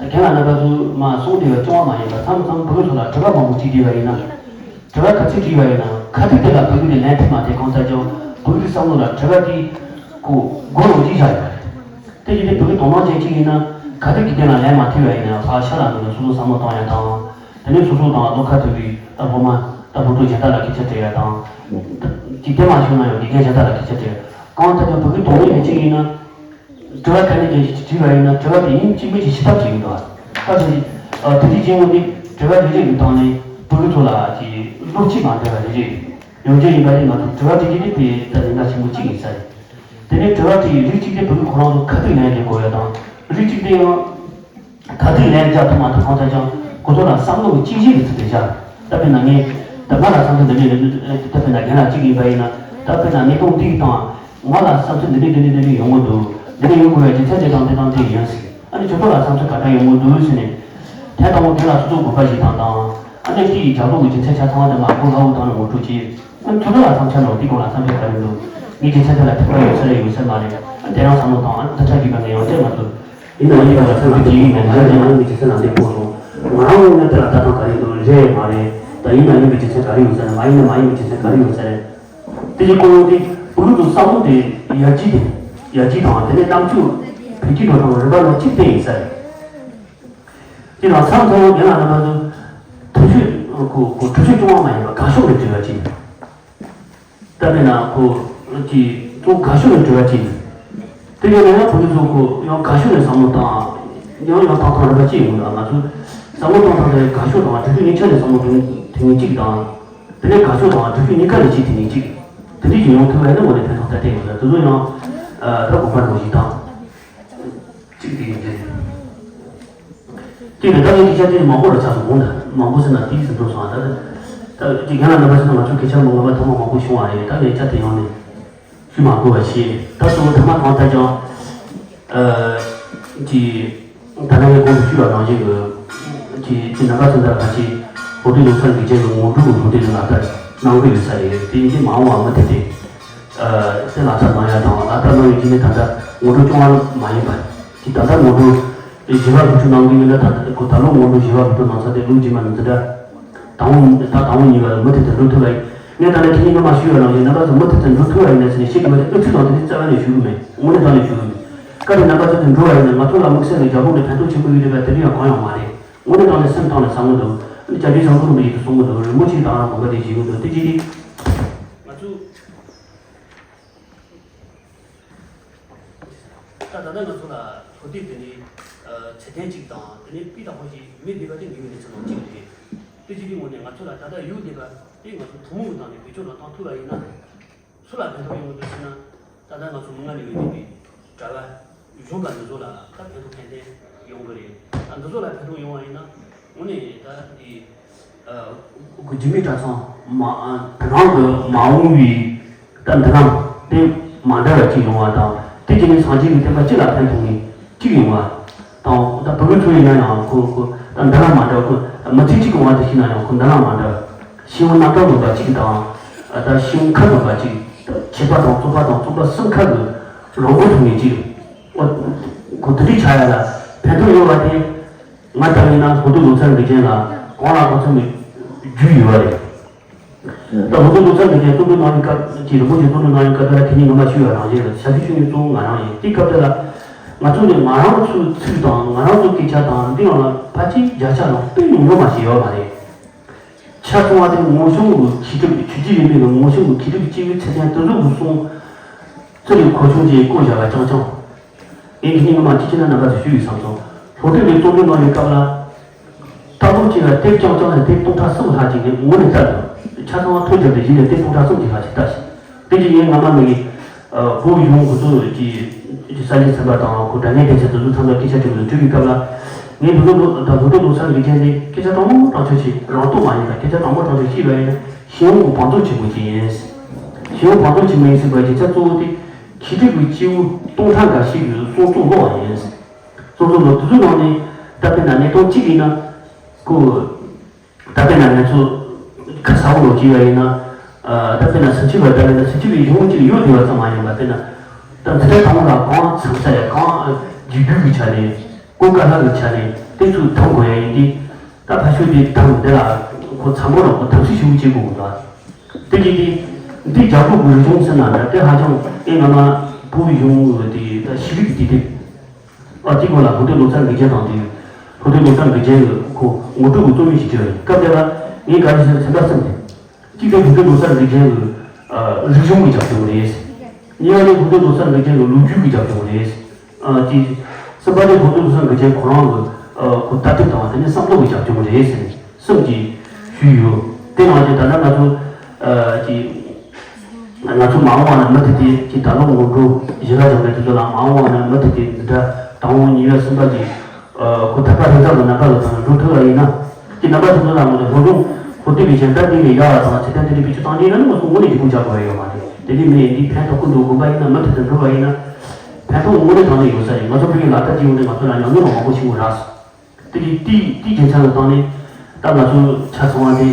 རྒན་ལགས་རྣམ་པ་ཚོ་མ་གསུང་བདེ་བ་སྐྱོ་བ་མ་ཡིན་པ་མཚམས་མཚམས་བོད་རིགས་ཚོ་ལ་དྲི་བ་མང་པོ་དྲིས་བསྡད་པ་ཡིན་ན། དྲི་བ་ག་ཚོད་དྲིས་པ་ཡིན་ན་ཁ་ཐུག་དེ་ལ་བོད་རིགས་ནས་ལན་ཐེབས་མ་ཐེབས་གང་ལྟར་ཀྱང་བོད་རིགས་བསམ་བློ་ལ་དྲི་བ་དེ་ཁོ་མགོ་ནང་གཅིག་བཞག་ཡོད་པ་རེད། དེ་བཞིན་དུ་བོད་རིགས་དོ་སྣང་ཅན་གཅིག་ཡིན་ན་ག་དུས་ཀྱི་དོན་ལ་ལན་མ་ཐེབས་པ་ཡིན་ན་ཕར་ཤ་ལ་འདུག་ནས་སོ་སོ་བསམ་བློ་བཏང་ཡ་དང་། དེ་ནས་སོ་སོ་དང་བློ་ཁ་མཐུན་པའི་ད་སློབ་མ་ད་སློབ་གྲོགས་གཞན་དག་ལ་སྐད་ཆ་དྲི་ཡ་དང་། ད་དེ་མ་བྱུང་ན་ཡང་དགེ་རྒན་གཞན་དག་ལ་སྐད་ཆ་དྲི་ཡ། གང་ལྟར་ཀྱང་བོད་ཀྱི་དོན་དངོས་ཡིན་གཅིག་ཡིན་ན། དྲི་བ་ག་ནས་ཀྱང་དྲིས་པ་ཡིན་ན་དྲི་བ་དེ་ཡིན་གཅིག་མིན་གཅིག་ཤེས་ཐབས་ཅིག་ཡིན་འདུག་ད་དེ་དེ་དེ་རྗེས་མོ་དེ་དྲི་བ་རེ་རེ་གི་སྟེང་ནས་བོད་རིགས་ཚོ་ལ་ཀྱི་བློ་སྐྱེད་མ་འདྲ་བ་རེ་རེ་ཡོང་རྒྱུ་ཡིན་པ་དེ་ང་ཚོ་དྲི་བ་དེ་གི་དེ་དེ་ད་གནད་འགག་ཆེན་པོ་གཅིག་ཡིན་ས་རེད། དེ་ནས་དྲི་བ་དེ་ཡི་རིགས་གཅིག་དེ་བོད་རིགས་ཁོ་རང་ཚོ་ཁ་ཐུག་ལན་རྒྱག་དགོས་ཡ་དང་། རིགས་གཅིག་དེ་ཡང་། ག་དུས་ལན་རྒྱག་ཐུབ་མ་ཐུབ་གང་ལྟར་ཀྱང་ཁོ་ཚོ་ལ་བསམ་བློ་གི་གཅིག་གཞི་གི་ཚུལ་དུ་བཞག་ད་དཔེར་ན་ངས་ད་ང་ལ་བསམ་ཚུལ་འདི་འདྲས་ཡོད་ད་དཔེར་ན་རྒན་ལགས་གཅིག་ཡིན་པ་ཡིན་ན་ད་དཔེར་ན་གནས་སྟངས་འདི་གི་སྟེང་ང་ལ་བསམ་ཚུལ་འདི་འདྲས་འདི་འདྲས་འདི་འདྲས་ཡོང་གི་འདུག་འདི་འདྲས་ཡོང་དགོས་པའི་རྒྱུ་མཚན་འདི་དང་འདི་དང་འདི་ཡིན་ཟེར། ཨ་ནི་ཁྱོད་ཚོ་ལ་བསམ་ཚུལ་ག་འདྲ་ཡོང་གི་འདུག་ཟེར་ནས་ཐད་གཏོང་དེ་ལ་སོ་སོ་དགོངས་པ་བཞེས་སྟངས་དང་། ཨ་ནི་དེ་ཡི་རྒྱབ་ལོགས་ཀྱི་རྒྱུ་མཚན་ཆ་ཚང་བ་དེ་མ་གོ་སླ་བོ་དང་ནི་ངོ་སྤྲོད་བྱས། ཨ་ནི་ཁྱོད་ཚོ་ལ་བསམ་འཆར་འདྲ་བོ་དེ་སྐོར་ལ་བསམ་འཆར་ག་རེ་འདུག་ངའི་རྒྱུ་མཚན་དེ་ལ་ཐེ་བ་ཡོད་ས་རེད་ཡོད་ས་མ་རེད། ཨ་ནི་དེ་རང་བསམ་བློ་བཏང་ཨ་ནི་ཐབས་ཆག་གི་ག་ནས་ཡང་བསྐྱར་ང་ཚོ། ཡིན་ན་ཡིན་པ་ལ་ཐུག་གི་དེ་ཡིན་ནས་ང་ཡང་ཡང་གི་རྒྱུ་མཚན་ལ་འདེབས་དགོས་སོང་། ང་རང་ངོས་ནས་དེ་ལ་ལྟ་སྟངས་ག་རེ་འདུག་རེད་མ་རེད། ད་ཡིན་ན་ཡིན་པའི་རྒྱུ་མཚན་ག་རེ་ཡོད་ས་རེད། མ་ཡིན་ན་མ་ཡིན་པའི་རྒྱུ་མཚན་ག་རེ་ཡོད་ས་རེད། དེ་གི་སྐོར་ལ་དེ་བོད་ཀྱི་བསམ་བློ་དེ་ཡར་རྒྱས་དེ་ཡར་རྒྱས་དང་དེ་ནས་རྣམ་དཔྱོད་འཕེལ་རྒྱས་འགྲོ་སྟངས་རིམ་པ་ལ་གཅིག་བསྟན་ཡིན་ས་རེད། དེ་ལ་མཚམས་མཚམས་རྒན་ལགས་རྣམ་པ་ཚོ་ཐུབ་ཤོས་ཁོ་ཁོ་ཐུབ་ཤོས་སྐྱོ་བ་མ་ཡིན་པ་དགའ་ཕྱོགས་ནས་བྲིས་པ་ཅིག་ད་དཔེར་ན་ཁོ་གི་གཙོ་བོ་དགའ་ཕྱོགས་ནས་བྲི་བ་ཅིག་དེ་ཡིན་ན་ཡང་བོད་མི་ཚོ་ཁོ་ཡང་དགའ་ཤོས་ནས་བསམ་བློ་བཏང་། ཡང་ཡང་བཏང་ཐང་རེ་བ་ཅི་ཡོང་ལ། ང་ཚོས་བསམ་བློ་བཏང་ཐང་དེ་དགའ་ཤོས་དང་སྒྲུབ་ཤུགས་ཉིན་ཆ་ནས་བསམ་བློ་གཏོང་ཐུབ་མཁན་གཅིག་དང་། དེ་ནས་དགའ་ཤོས་དང་སྒྲུབ་ཤུགས་གཉིས་ཀ་ལས་ཅིག་དེ་ནས་གཅིག་དེ་འདྲ་ཞིག་ཡོང་ཐུབ་པ་ཡིན་ན་དངོས་གནས་ཕན་ཐོགས་ཏན་ཏན་ཡོད་ལ། དེ་ཚོ་ཡང་ད་དགོངས་པ་རང་བཞིན་དང་། གཅིག་དེ་ཡིན་ཏེ། གཅིག་དེ་ད་ངས་སྐད་ཆ་དེ་མང་པོ་ར་ཆགས་སོང་གོང་དུ་མང་པོ་ཟེར་ན་དེའི་ཟིན་ཐོ་སོང་ཨ། ད་ད་ཅིག་རྒན་ལགས་རྣམ་པ་ཚོ་ང་ཚོ་སྐད་ཆ་མང་པོ་ཐོག་མ་མང་པོ་བྱུང་བ་རེད། ད་ངས་ཆ་དེ་ཡང་ནས་ཞུ་མ་དགོས་པ་བྱས། ད་གཙོ་བོ་ཐ་མ་གང་ལྟར་ཀྱང་། ཨ། གི། ད་ལྟ་ངས་གོང་དུ་ཞུས་པ་ནང་བཞིན་གྱི། གི་གི་ནང་པ་སུ་འདྲ་གང་ཅི། བོད་དོན་ལོ་གསར་གྱི་རྗེས་ཀྱི་ངོ་སྤྲོད་ཀྱི་ལོ་དེབ་ལ་ལྟ་གནང་གི་ཡོད་ས་རེད། དེ་ཡིན་དུས་མ་འོངས་པ་མུ་མཐུད་དེ། ཨ། དེ་ལག་བསྟར་གནང་ཡ་དང་ལག་བསྟར་གནང་ཡོད་ཀྱི་ནི་ད་ལྟ་ངོ་སྤྲོད་བཅོ་ལྔ་མ་ཡིན་པ། གི་ད་ལྟ་ངོ་སྤྲོད་བཞི་པ་བེད་སྤྱོད་གནང་གི་ཡོད་ན། ད་ལྟ་གོ་ད་ལོ་ངོ་སྤྲོད་བཞི་པ་བེད་སྤྱོད་གནང་ས་དེ་ལོ་རྗེས་མ་ནི་འཛིན་གྲྭ། དང་པོ་ད་དང་པོ་གཉིས་པ་ལ་མུ་མཐུད་དུ་འགྲོ་ཐུབ་པ་ཡིན། ངས་ད་ལྟ་ཁྱེད་གཉིས་སྔོན་མ་ཞུས་པ་ནང་བཞིན་རྣམ་པ་ཚོ་མུ་མཐུད་དུ་འགྲོ་ཐུབ་པ་ཡིན་ན་ཟེར་ནས་བཤད་ཀྱི་མ་རེད། ཨུ་ཚུགས་དང་དེ་འདྲའི་རྩ་བ་ནས་ཞུ་གི་མེད། དངོས་གནས་དྲང་གནས་ཞུ་གི་མེད། སྐབས་རེ་རྣམ་པ་ཚོ་དེ་འགྲོ་བ་ཡིན་ན་ང་ཚོ་ལ་དམིགས་བསལ་གྱི་རྒྱབ་ལོགས་ནས་ཕན་ཐོགས་ཆེན་པོ་ཡོད་རེད་པ། དེ་འདྲ་ཡང་གང་ཡང་མ་རེད། དངོས་གནས་དྲང་གནས་སེམས་གཏིང་ནས་བསམ་གི་འདུག་བྱ་རྒྱུ་བྱང་ཐོག་ནས་ཡིད་དུ་སོང་གི་འདུག་རི་མོ་ཆེ་དང་རང་དགོན་པ་དེ་བྱེད་གི་འདུག་དེ་ཅི་སྟེ། ང་ཚོ། ད་ད་ལྟ་ང་ཚོ་ལ་ལོ་དེབ་དེ་ནི་ཚད་ལྡན་གཅིག་དང་། དེ་ནི་སྤུས་དག་པོ་ཞིག་མེད་བསྡད་པ་དེ་ངེས་ཡོད་གནས་ཚུལ་ནང་གཅིག་རེད། དེ་བྱེད་དུས་ངོས་ནས་ང་ཚོ་ལ་ད་ལྟ་ཡོད་བསྡད་པ་དེ་ང་ཚོ་ཐུན་མོང་གི་སྟེང་ནས་བེད་སྤྱོད་ལ་བཏང་ཐུབ་པ་ཡིན་ན། སུ་ལ་ཕན་ཐོགས་ཡོང་གི་འདུག་ཟེར་ན། ད་ལྟ་ང་ཚོ་མི་ལྔ་ནས་ཡོད་བསྡད་པའི་གྲྭ་པ་གཞོན་པ་འདི་ཚོ་ལ་ད་ཕན་ཐོགས་ཏན་ཏན་ཡོང་གི་རེད། ད་འདི་ཚོ་ལ་ཕན་ཐོགས་ཡོང་བ་ཡིན་ན་དངོས་གནས་ད་འདི། ཨ། འཇིགས་མེད་གྲྭ་ཚང་མ་དེ་རང་གི་མ་འོངས་པའི་ད་མདུན་ལམ་དེ་མ་འདྲ་བ་ཅིག་ཡོང་བ་དང་། དེ་བྱས་ནས་སངས་རྒྱས་ཀྱི་བསྟན་པ་སྤྱི་ལ་ཕན་ཐོགས་ནས་གཅིག་ཡོང་བ་དང་། ད་བོད་མི་ཚོ་ཡིན་ན་ཡང་ཁོ་ཁོ་ད་མདུན་ལམ་མ་འདྲ། ཁོ་མི་ཚེ་གཅིག་གི་དབང་དུ་བྱས་ན་ཡང་ཁོ་མདུན་ལམ་མ་འདྲ། ཤེས་ཡོན་རྣམ་གྲངས་ལྡན་པ་གཅིག་དང་། ད་ཤེས་ཡོན་ཁ་ལྡན་པ་གཅིག་ད་ཁྱད་པར་དང་རྩོད་པ་དང་རྩོམ་པ་གསུམ་ཁ་གི་རང་མགོ་ཐོན་ནས་གཅིག་ཨོ། ཁོ་དེ་འདྲའི་ཆགས་ཡ་ལ་ཕན་ཐོགས་ཡོད་པ་དེ། ང་ལྟ་བུ་ཡིན་ན་བོད་དོན་ལོ་གསར་འགྲེལ་ཆེན་ལ་གང་ལ་གང་འཚམ་གྱི་རྒྱུས་ཡོད་པ་རེད། ད་བོད་དོན་ལོ་གསར་འགྲེལ་ཆེན་རྩོམ་སྒྲིག་གནང་བའི་སྐབས་ཀྱི་རིན་པོ་ཆེ་རྩོམ་སྒྲིག་གནང་བའི་སྐབས་དེ་ལ་དེ་ཉིད་ངོ་མ་ཞུས་པ་རང་བཞིན་རེད། ཞབས་ཕྱི་ཞུ་མཁན་གཙོ་བོ་ང་རང་ཡིན། དེའི་སྐབས་དེ་ལ་ང་ཚོ་ནས་ང་རང་ཚོའི་ཚིག་དང་ང་རང་ཚོའི་སྐད་ཆ་དང་འདི་ཡང་ལ་ཕལ་ཆེར་བརྒྱ་ཆ་ལ་དཔེ་ཉུང་ཉུང་མ་ཞིག་ཡོད་མ་རེད། ཆ་ཚང་བ་དེ་ངོ་གཤོམ་གྱི་འཁྱེར་སྒྲུབ། ཆོས་བརྒྱུད་རིས་མེད་ཀྱི་ངོ་གཤོམ་གྱི་འཁྱེར་སྒྲུབ་སྐྱེས་བུའི་ཚད་ལྡན་དེ་ཚོ་གི་གསུང་ཚུལ་ལས་གོ་ཆུང་ཅིག་བཀོད་བཞག་པ་རྐྱང་རྐྱང་། ངས་དེ་ནས་ངོ་མ་ཅི་བྱེད་ན་རྣམ་པ་ཚོ་ཞུ་ཡི་བསམ་སོང་། སློབ་དེབ་ལས་རྩོམ་སྒྲིག་གནང་བའི་སྐབས་ལ། ལྟ་བུ་གཅིག་ལ་དེབ་རྐྱང་རྐྱང་ནས་དེབ་སྟོང་ཕྲག་གསུམ་ལྷག་ཅིག་ནས་ངོ་ནས་བལྟ་དགོས། ཆ་ཚང་བ་ཐོ་བརྒྱབ་སྟེ་གཞི་ནས་དེབ་སྟོང་ཕྲག་གསུམ་ཅིག་ལྷག་ཅིག་ལྟ་ཞིག་དེ་རྗེས་ངས་སྔ་མ་ནས། ཨ། བོད་གཞུང་གོ་ཚོད་ཀྱི་ས་སྐྱ་ཚན་པ་དང་ཁོ་དྲ་བརྙན་སྡེ་ཚན་དེ་ཚོ་ཚང་མ་སྐད་ཆ་དྲི་བ་དྲི་བའི་སྐབས་ལ། ངས་བོད་དོན་ལོ་དང་བོད་དོན་ལོ་གསར་འགྲེལ་ཆེན་དེ་སྐད་ཆ་དྲང་མོ་དྲང་ཆོག་ཅིག་རང་རྟོགས་མ་ཡིན་པ་སྐད་ཆ་དྲང་མོ་དྲང་ཆོག་བཤད་པ་ཡིན་ན་ཤེས་ཡོན་གྱི་བང་མཛོད་ཆེན་པོ་ཅིག་ཡིན། ཤེས་ཡོན་བང་མཛོད་ཆེན་པོ་ཡིན་ཟེར་བའི་རྒྱུ་མཚན་གཙོ་བོ་དེ་འཁྱེར་སྒྲུབ་ཀྱི་སྐྱེས་བུ་སྟོང་ཕྲག་འགའ་ཤས་ཀྱི་གསུང་རྩོམ་ཀློག་པ་ཡིན། གསུང་རྩོམ་ཀློག་དེ་ཚོའི་ནང་ནས་ད་དཔེར་ན་གནད་དོན་གཅིག་ཡིན་ན་ཁོ། ད་དཔེར་ན་ང་ཚོ་ཁ་ས་འོག་ལོག་བྱས་པ་ཡིན་ན། ཨ། ད་དཔེར་ན་སུམ་ཅུ་པ་ལྟ་བས་ན་སུམ་ཅུ་པའི་གཞུང་གཅིག་ཡོད་བསྡད་པ་ཙམ་མ་ཡིན་པ། དཔེར་ན་ད་འཛིན་གྲྭ་དང་པོ་ལ་གང་འཚམས་ས་ཡ་གང་རྒྱུགས་རྒྱུགས་ཀྱི་ཆ་ནས་གོ་དཀའ་སླ་གི་ཆ་ནས་དེ་ཚོ་ཐོན་དགོས་ཡ་ཡིན་དུས། ད་ཕ་ཤུལ་དེ་དང་འདི་ལ་ཁོ་ཚང་མ་ལ་ཁོ་དམ་ཚིག་ཞུ་བྱེད་དགོས་འདུག་དེ་གི་དེ་འདི་རྒྱ་བོད་ཀྱི་རིག་གཞུང་ཟེར་ན་འདྲ། དེ་ཧ་ཅང་ཨེ་ང་མ་བོད་གཞུང་དེ་ད་ཤེས་རིག་དེ་དེ། ཨ། དེའི་སྐོར་ལ་བོད་དོན་ལོ་གསར་འགྲེལ་ཆེན་དང་དེ། བོད་དོན་ལོ་གསར་འགྲེལ་ཆེན་གྱི་ཁོ་ངོ་སྤྲོད་ཀྱི་རྩོམ་ཡིག་ཅིག་བྲིས་པ་ཡིན། སྐབས་དེ་ལ་ངས་ག་རེ་ཟེར་ཚན་པ་གསུམ་རེད། གཅིག་དེ་བོད་དོན་ལོ་གསར་འགྲེལ་ཆེན་གྱི། ཨ། རིག་གཞུང་གི་རྒྱབ་ལྗོངས་རེད། གཉིས་པ་དེ་བོད་དོན་ལོ་གསར་འགྲེལ་ཆེན་གྱི་ལོ་རྒྱུས་ཀྱི་རྒྱབ་ལྗོངས་རེད། ཨ། དེ། གསུམ་པ་དེ་བོད་དོན་ལོ་གསར་འགྲེལ་ཆེན་ཁོ་རང་གི། ཨ། ཁོ་ལྟ་གྲུབ་དང་དེ་ནས་བསམ་བློ་གི་རྒྱབ་ལྗོངས་རེད་ཟེར་ནས་གསུམ་གྱིས་ཞུས་ཡོད། དེ་ནང་བཞིན་ད་ལྟ་ང་ཚོ། ཨ། ཀྱི། ང་ཚོ་མ་འོངས་པ་ན་མུ་མཐུད་དེ་ཀྱི་ད་ལོ་ངོ་སྤྲོད་གཞི་རྒྱ་ཆེན་པོ་དེ་ཚོ་ལ་མ་འོངས་པ་ན་མུ་མཐུད་དེ་འཛིན་གྲྭ་དང་པོ་གཉིས་པ་གསུམ་པ་གི། ཨ། ཁོ་ཐར་པ་ལྷན་ཚོགས་ཀྱི་རྣམ་པ་ལ་དང་འགྲོ་ཐུབ་པ་ཡིན་ན། ཀྱི་རྣམ་པ་ཚོ་ཚོ་ལ་ངོ་ནས་སློབ་སྦྱོང་ཁོ་དེ་བས་གཞན་དག་དེ་བས་ཡག་པ་དང་ཚད་ལྡན་དེ་འདྲའི་བེད་སྤྱོད་བཏང་རྒྱུ་ཡིན་ན་ནི་ང་ཚོ་དངོས་གནས་ཀྱི་ཀུན་ཆ་དགོས་ཡ་ཡོད་མ་རེད། དེ་འདྲའི་མི་ཡིན་དུས་ཕན་ཐོགས་ཀུན་ཏུ་དགོས་པ་ཡིན་ན་མུ་མཐུད་དུ་འགྲོ་བ་ཡིན་ན། ཕན་ཐོགས་དངོས་གནས་དྲང་གནས་ཡོད་ས་ཡིན། ང་ཚོ་བོད་ཡིག་ལག་བསྟར་གྱི་ཡོང་དུས་ང་ཚོ་ལ་ཉམས་མྱོང་མང་པོ་ཞིག་ཡོང་རག་སོང་། དེ་གི་དེ་དེའི་རྒྱུ་མཚན་ལ་བརྟེན་ནས་ད་ང་ཚོ་ཆ་ཚང་བ་དེ།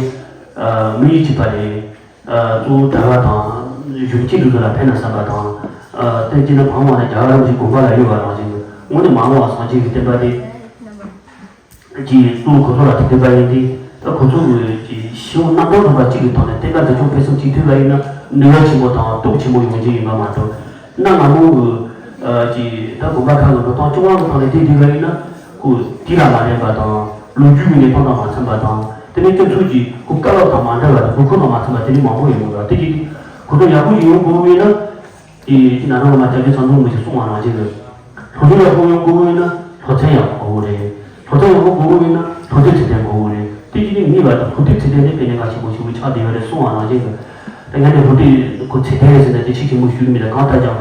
ཨ། དམིགས་ཡུལ་གཅིག་པ་རེད། ཨ། གཙོ་བོ་གྲྭ་པ་དང་གཞོན་སྐྱེས་འདི་ཚོ་ལ་ཕན་ན་བསམ་པ་དང་། ཨ། དེ་བྱས་ན་ཕ་མ་ནས་རྒྱ་གར་རང་བཞིན་དགོན་པ་ལ་ཡོད་པ་རང་བཞིན་དངོས་གནས་མ་འོངས་པ་སངས་རྒྱས་ཀྱི་བསྟན་པ་དེ་གི་གཙོ་བོ་ཁོ་ཚོ་ལ་ཐུག་བསྡད་པ་ཡིན་ཏེ། ད་ཁོ་ཚོ་གི་ཤེས་ཡོན་རྣམ་གྲངས་ལྡན་པ་གཅིག་གི་ཐོག་ནས་བསྟན་པ་འཛིན་སྐྱོང་སྤེལ་གསུམ་བྱེད་ཐུབ་པ་ཡིན་ན་ནུས་པ་ཆེན་པོ་དང་སྟོབས་ཆེན་པོ་ཡོང་རྒྱུ་ཡིན་པ་མ་གཏོགས། གནའ་སྔ་མོ་གི། ཨ། ཀྱི་ད་དགོན་པ་ཁག་གི་འགྲོ་སྟངས་སྐྱོང་བ་གི་སྟངས་ལས་དེ་བསྡུས་པ་ཡིན་ན། ཁོ་དུས་ལ་མ་ལྡན་པ་དང་ལོ་རྒྱུས་ཀྱི་གནས་སྟངས་དང་མ་འཚམ་པ་དང་། དེ་ནས་སྤྱི་ཚོགས་ཀྱི་ཁོ་སྐབས་ལ་དང་མ་འདྲ་བ་དང་དགོས་མཁོ་དང་མ་འཚམ་པ་དེ་འདྲ་མང་པོ་ཡོང་གི་འདུག་དེ་གི་ཁོ་ཚོ་ཡག་པོ་ཞིག་ཡོང་དགོས་པ་ཡིན་ན། དེ་ནང་ནང་མ་བཅར་དུས་ཚང་འཛོམས་མི་ཞིག་གསུང་བ་ནང་བཞིན་དུ། སློབ་སྦྱོང་ལ་ཤུགས་སྣོན་དགོས་ཀྱི་ཡོད་ན་སློབ་ཚན་ཡག་པོ་དགོས་ཀྱི་རེད། སློབ་ཚན་ཡག་པོ་དགོས་ཀྱི་ཡོད་ན་སློབ་དེབ་ཚད་ལྡན་དགོས་ཀྱི་རེད། དེ་གཅིག་ནི་ངེས་པར་དུ་སློབ་དེབ་ཚད་ལྡན་དེ་དཔེ་གནད་འགག་ཆེན་པོ་ཞིག་ཆགས་བསྡད་ཡོད་རེད་གསུང་བ་ནང་བཞིན་དུ། ད་ངས་ནི་སློབ་དེབ་ཁོ་ཚད་ལྡན་རེད་ཟེར་ན་དེ་ཆེ་ཆེན་པོ་ཞུ་གི་མེད། ད་གང་ལྟར་ཀྱང་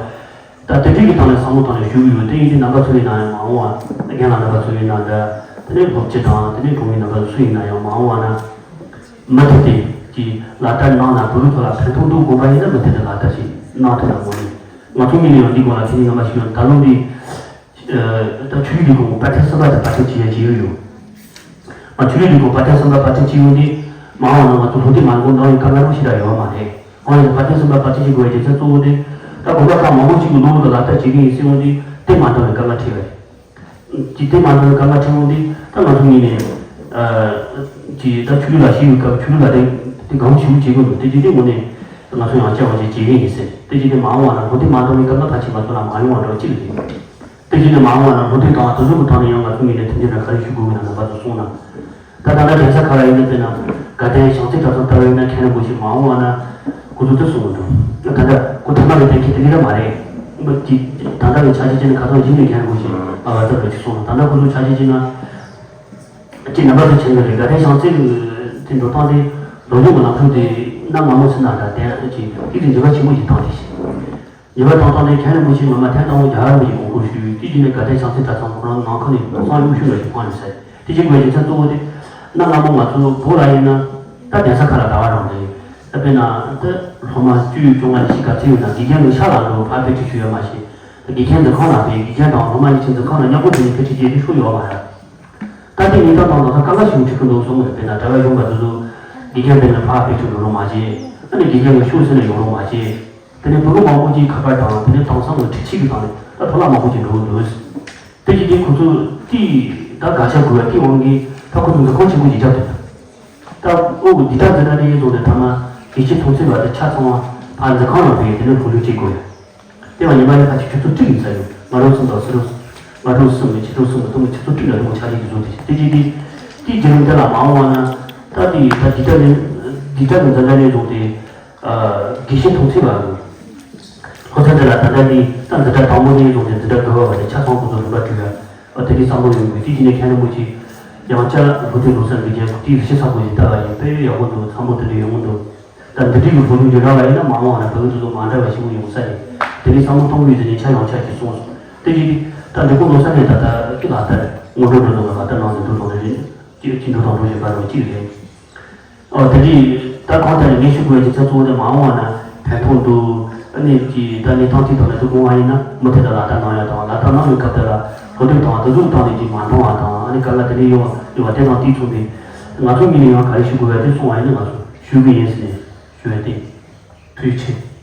ད་དེ་འདྲའི་གི་སྟེང་ནས་བསམ་བློ་བཏང་ནས་ཞུ་གི་ཡོད། དེ་ཡིན་དུས་རྣམ་པ་ཚོ་ཡིན་ན་ཡང་མ་འོངས་པ་རྒན་ལགས་རྣམ་པ་ཚོ་ཡིན་ན་འདྲ། དེ་ནས་སློབ་སྤྱི་དང་དེ་ནས་གྲོང་མི་རྣམ་པ་ཚོ་སུ་ཡིན་ན་ཡང་མ་འོངས་པ་ན། མུ་མཐུད་དེ་ཀྱི་ལག་བསྟར་གནང་ན་བོད་རིགས་ཚོ་ལ་ཕན་ཐོགས་འདུག་དགོངས་པ་ཡིན་ན་མུ་མཐུད་དུ་ལག་བསྟར་ཞིག་གནང་ཐུབ་ན་དགོངས་ནས། ང་ཚོ་ངོས་ནས་ཡང་འདི་སྐོར་ལ་དེ་རིང་སྔ་མ་ཞུས་ཡོད། ད་ལོ་འདི་ད་ཆོས་ལུགས་ལས་ཁུངས་པར་ཐེངས་གསུམ་པ་དེ་པར་སྐྲུན་བྱེད་ཡ་བྱེད་ཡོད་ཡོད། ང་ཆོས་ལུགས་ལས་ཁུངས་པར་ཐེངས་གསུམ་པ་པར་སྐྲུན་བྱེད་ཡོང་དུས་མ་འོངས་ན་ང་ཚོ་སློབ་དེབ་མ་འགོ་འདང་བའི་དཀའ་ངལ་རོ་ཞིག་ད་ཡོད་མ་རེད། འོན་ཀྱང་པར་ཐེངས་གསུམ་པ་པར་སྐྲུན་བྱེད་དགོས་པའི་རྒྱུ་མཚན་གཙོ་བོ་དེ་ད་དགོན་པ་ཁག་མང་པོ་ཞིག་གི་ལོ་ལོ་ལ་ལག་བསྟར་བྱེད་ཀྱི་ཡིན་ཟེར་ཡོང་དུས་དེ་མ་འདང་བའི་དཀའ་ངལ་འཕྲད་པ་རེད། ཅིག་དེ་མ་འདང་བའི་དཀའ་ངལ་འཕྲད་ཡོང་དུས་ད་ང་ཚོ་ངོས་ནས་ཅིག་ད་ཆོས་ལུགས་ལ་ཞེན་ཡོད་སྐབས་ཆོས་ལུགས་ལ་དེ་དེ་དགའ་པོ་ཞེ་པོ་བྱེད་དགོས་འདུག་དེ་ཅིག་དེ་ངོས་ནས་ང་ཚོ་ཡང་བསྐྱར་བ་ཅིག་བྱེད་ཀྱི་ཡིན་ཟེར། དེ་ཅིག་དེ་མ་འོངས་པ་ན་སློབ་དེབ་མ་འདང་བའི་དཀའ་ངལ་ཕལ་ཆེར་ང་ཚོ་ལ་མ་ཡོང་བ་འདྲ་བོ་ཅིག་རེད། དེ་བཞིན་དུ་མ་འོངས་པ་ན་སློབ་དེབ་དང་དེ་ཚོ་གི་ཐོག་ནས་ཡང་ང་ཚོ་ངོས་ནས་མཐུན་འགྱུར་ན་ག་རེ་ཞུ་དགོས་ཀྱི་ན་རྣམ་པ་ཚོ་གསུངས་ན། ད་ད་ལྟ་གདན་ས་ཁག་ལ་ཡིན་ན་དཔེར་ན་དགའ་ལྡན་བྱང་རྩེ་གྲྭ་ཚང་ལྟ་བུ་ཡིན་ན་མཁན་རིན་པོ་ཆེ་མ་འོངས་པ་ན་ཁོ་ཚོ་དེ་གསུང་གི་འདུག་ད་ལྟ་ཁོ་ཐ་མ་གི་གཏན་འཁེལ་དེ་གི་ར་མ་རེད། མི་གཅིག་ད་ལྟ་གི་ཆ་ཤས་ཅན་ནི་ཁ་ཚང་གཞི་ནས་མཁན་རིན་པོ་ཆེ་ཨ་བ་ཙམ་རེད་ཅེས་གསུངས། ད་ལྟ་ཁོ་ཚོ་ཆ་ཤས་ཅན་ན་ཅིག་རྣམ་པ་ཚོ་མཁྱེན་གི་རེད། དགའ་ལྡན་བྱང་རྩེ་གི་དེ་འགྲོ་སྟངས་དེ་ལོ་རྒྱུས་ཀྱི་ནང་ཁུལ་དེ་གནའ་སྔ་མོ་ཚུན་ན་འདྲ་བསྟན་ཅིག་དེ་དེ་འགྱུར་བ་ཆེན་པོ་ཞིག་བཏང་དེ་ཞིག་ཉེ་བར་དང་ཐོག་ནས་མཁན་རིན་པོ་ཆེ་ངོ་མ་ཐེངས་དང་པོ་རྒྱ་གར་མི་ཡི་དགོངས་སྐོར་ཞུས། དེ་རྗེས་ནས་དགའ་ལྡན་བྱང་རྩེ་གྲྭ་ཚང་ཁོ་རང་ནང་ཁུལ་ནས་གསང་ཡུམ་ཤུལ་ལ་ཞིག་བཀང་ཡོད་ཟེར། དེ་གཅིག་པའི་རྒྱུ་མཚན་གཙོ་བོ་དེ་གནའ་སྔ་མོ་ང་ཚོ་བོད་ལ་ཡིན་ན་ད་གདན་ས་ཁག་ལ་གྲྭ་བ་རང་རེད། ད་དཔེར་ན་ད་སློབ་མ་བཅུ་བཅོ་ལྔ་ཉི་ཤུ་ག་ཚོད་ཡོད་ན་དགེ་རྒན་གྱི་ཤག་ལ་འགྲོ་ཕར་དཔེ་ཁྲིད་ཞུ་ཡོད་མ་ཤེས། དགེ་རྒན་འཛིན་ཁང་ལ་ཕེབས། དགེ་རྒན་དང་སློབ་མ་གཉིས་ཆ་འཛིན་ཁང་ལ་མཉམ་པོ་བྱས་ནས་དཔེ་ཁྲིད་བྱས་ཏེ་ཤོར་ཡོད་མ་རེད། ད་ལྟའི་གནས་སྟངས་དང་ད་ལྟ་དཀའ་ངལ་ཞིག་འཕྲད་ཀྱི་འདུག་བསམ་གི་རེད། དཔེར་ན་གྲྭ་བ་གཞོན་པ་དེ་ཚོ་དགེ་རྒན་དཔེར་ན་ཕར་ཕེབས་ཐུབ་ཡོང་རོགས་མ་བྱེད། ཨ་ནི་དགེ་རྒན་གྱི་ཤོག་ཟེར་ནས་ཡོང་རོགས་མ་བྱེད། དེ་ནས་ཕྲུ་གུ་མང་པོ་ཅིག་ཁ་པར་དང་དེ་ནས་དེང་སང་གི་འཕྲུལ་ཆས་ཀྱི་སྟེང་ནས་ད་ཕོ་ལགས་མང་པོ་ཅིག་འགྲོ་གི་འདུག་དེ་བྱས་ཏེ་ཁོ་ཚོ་དེ་ད་དགའ་ཤ་དགོས་པ་དེ་དབང་གིས་ད་ཁོ་ཚོ་འཛིན་ཁང་ཆེན་པོ་ཅིག་རྒྱབ་ཐུབ། ད་ཨོ་འདི་ད་འཛིན་གྲྭ་དེ་ཡིན་སོང་དེ་ཐ་མ་དགེ་ཆེ་མཐོང་ཚད་པ་དེ་ཆ་ཚང་བ་ཕར་འཛིན་ཁང་ལ་ཕེབས། དེ་ནས་བུ་ལུག་ཅིག་དགོས་ཡ། དེ་བ་ཉི་མ་ཡི་ཁ་ཆེ་ཆུ་ཚོད་དྲུག་ཡིན་ས་ཡོད། སྔ་དྲོ་གསུམ་དང་ཕྱི་དྲོ་སྔ་དྲོ་གསུམ་ནས་ཕྱི་དྲོ་གསུམ་གྱི་ཐུང་ངུ་ཆུ་ཚོད་དྲུག་ལ་ཐུང་ངུ་ཆ་ཤས་ཀྱི་བཟོ་དེ་དེ་བྱས་ཏེ་དེའི་བརྒྱུད་རིམ་དེ་ལ་མ་འོངས་པ་ན་ད་དེ་ད་འདི་ལྟར་ནས་འདི་ལྟར་གྱི་འཛིན་གྲྭ་ནས་བཟུང་སྟེ་དགེ་བཤེས་མཐོང་ཚད་བར་དུ་ལྷོ་ཚན་དེ་ལ་ད་ལྟ་འདི་ད་འཛིན་གྲྭ་དང་པོ་ནས་བཟུང་སྟེ་འཛིན་གྲྭ་དགུ་པ་བར་དུ་ཆ་ཚང་ཁོ་ཚོ་རིམ་པ་བསྒྲིགས་ཡ། ཨ་དེ་འདྲའི་བསམ་བློ་ཡོང་དགོས། དེ་བྱས་ནས་མཁན་རིན་པོ་ཆེ་ཡང་བསྐྱར་ལོ་དེ་ལོ་གསར་འདི་རྒྱན་དེའི་གཞི་ཚང་པོ་ཞིག་བལྟ་བ་ཡིན་པས་ཡག་པོ་འདུག་འཚམ་པོ་དེ་འདྲ་ཡོང་གི་འདུག་ད་འདི་འདྲའི་གི་ལྷོ་ལུང་གི་ར་བ་ཡིན་ན་མ་འོངས་པ་ན་བོད་དུ་མ་འདྲ་བ་ཞིག་ཡོང་ས་རེད། དེ་ནས་བསམ་བློ་གཏོང་དགོས་ཟེར་ནས་ཆ་ཡང་ཆ་ཞིག་གསུངས་སོང་། དེ་བཞིན་ད་འབྲི་གུང་ལོ་གསར་ནས་ད་ལྟ་ཀི་ལག་བསྟར་སྔོན་འགྲོ་འགྲོ་དང་ལག་བསྟར་གནང་ཟིན་འགྲོ་དང་རེད། ཅིག་ཅིག་འགྲོ་དང་འགྲོ་བཞིན་པ་དང་གཅིག་རེད། ཨོ་དེ་དུས་ད་གང་ལྟར་ངས་ཞུ་དགོས་ཀྱི་ཚེ་གཙོ་བོ་དེ་མ་འོངས་པ་ན་ཕན་ཐོགས་འདུག་ཨ་ནི་ཀྱི་ད་གནས་སྟངས་དེ་དང་ལ་དུ་དགོངས་པ་ཡིན་ན་མུ་མཐུད་དུ་ལག་བསྟར་གནང་ཡ་དང་ལག་བསྟར་གནང་བའི་སྐབས་དེ་ལ་སློབ་དེབ་དང་དུ་ཟུག་བཏང་ནས་ཅིག་མ་འདང་བ་དང་ཨ་ནི་དཀའ་ངལ་དེ་འདྲ་ཡོང་བ་ཡོང་བ་དེ་དང་དེ་མཚུངས་པའི་ང་ཚོ་ངོས་ནས་ཡང་ག་རེ་ཞུ་དགོས་ཡ་དེ་གསུང་བ་ཡིན་ན་ང་ཚོ་ཞུ་གི་ཡིན་ཟེར་ནས་ཞུ་ཡ་དེ་ཐུགས་རྗེ་ཆེ།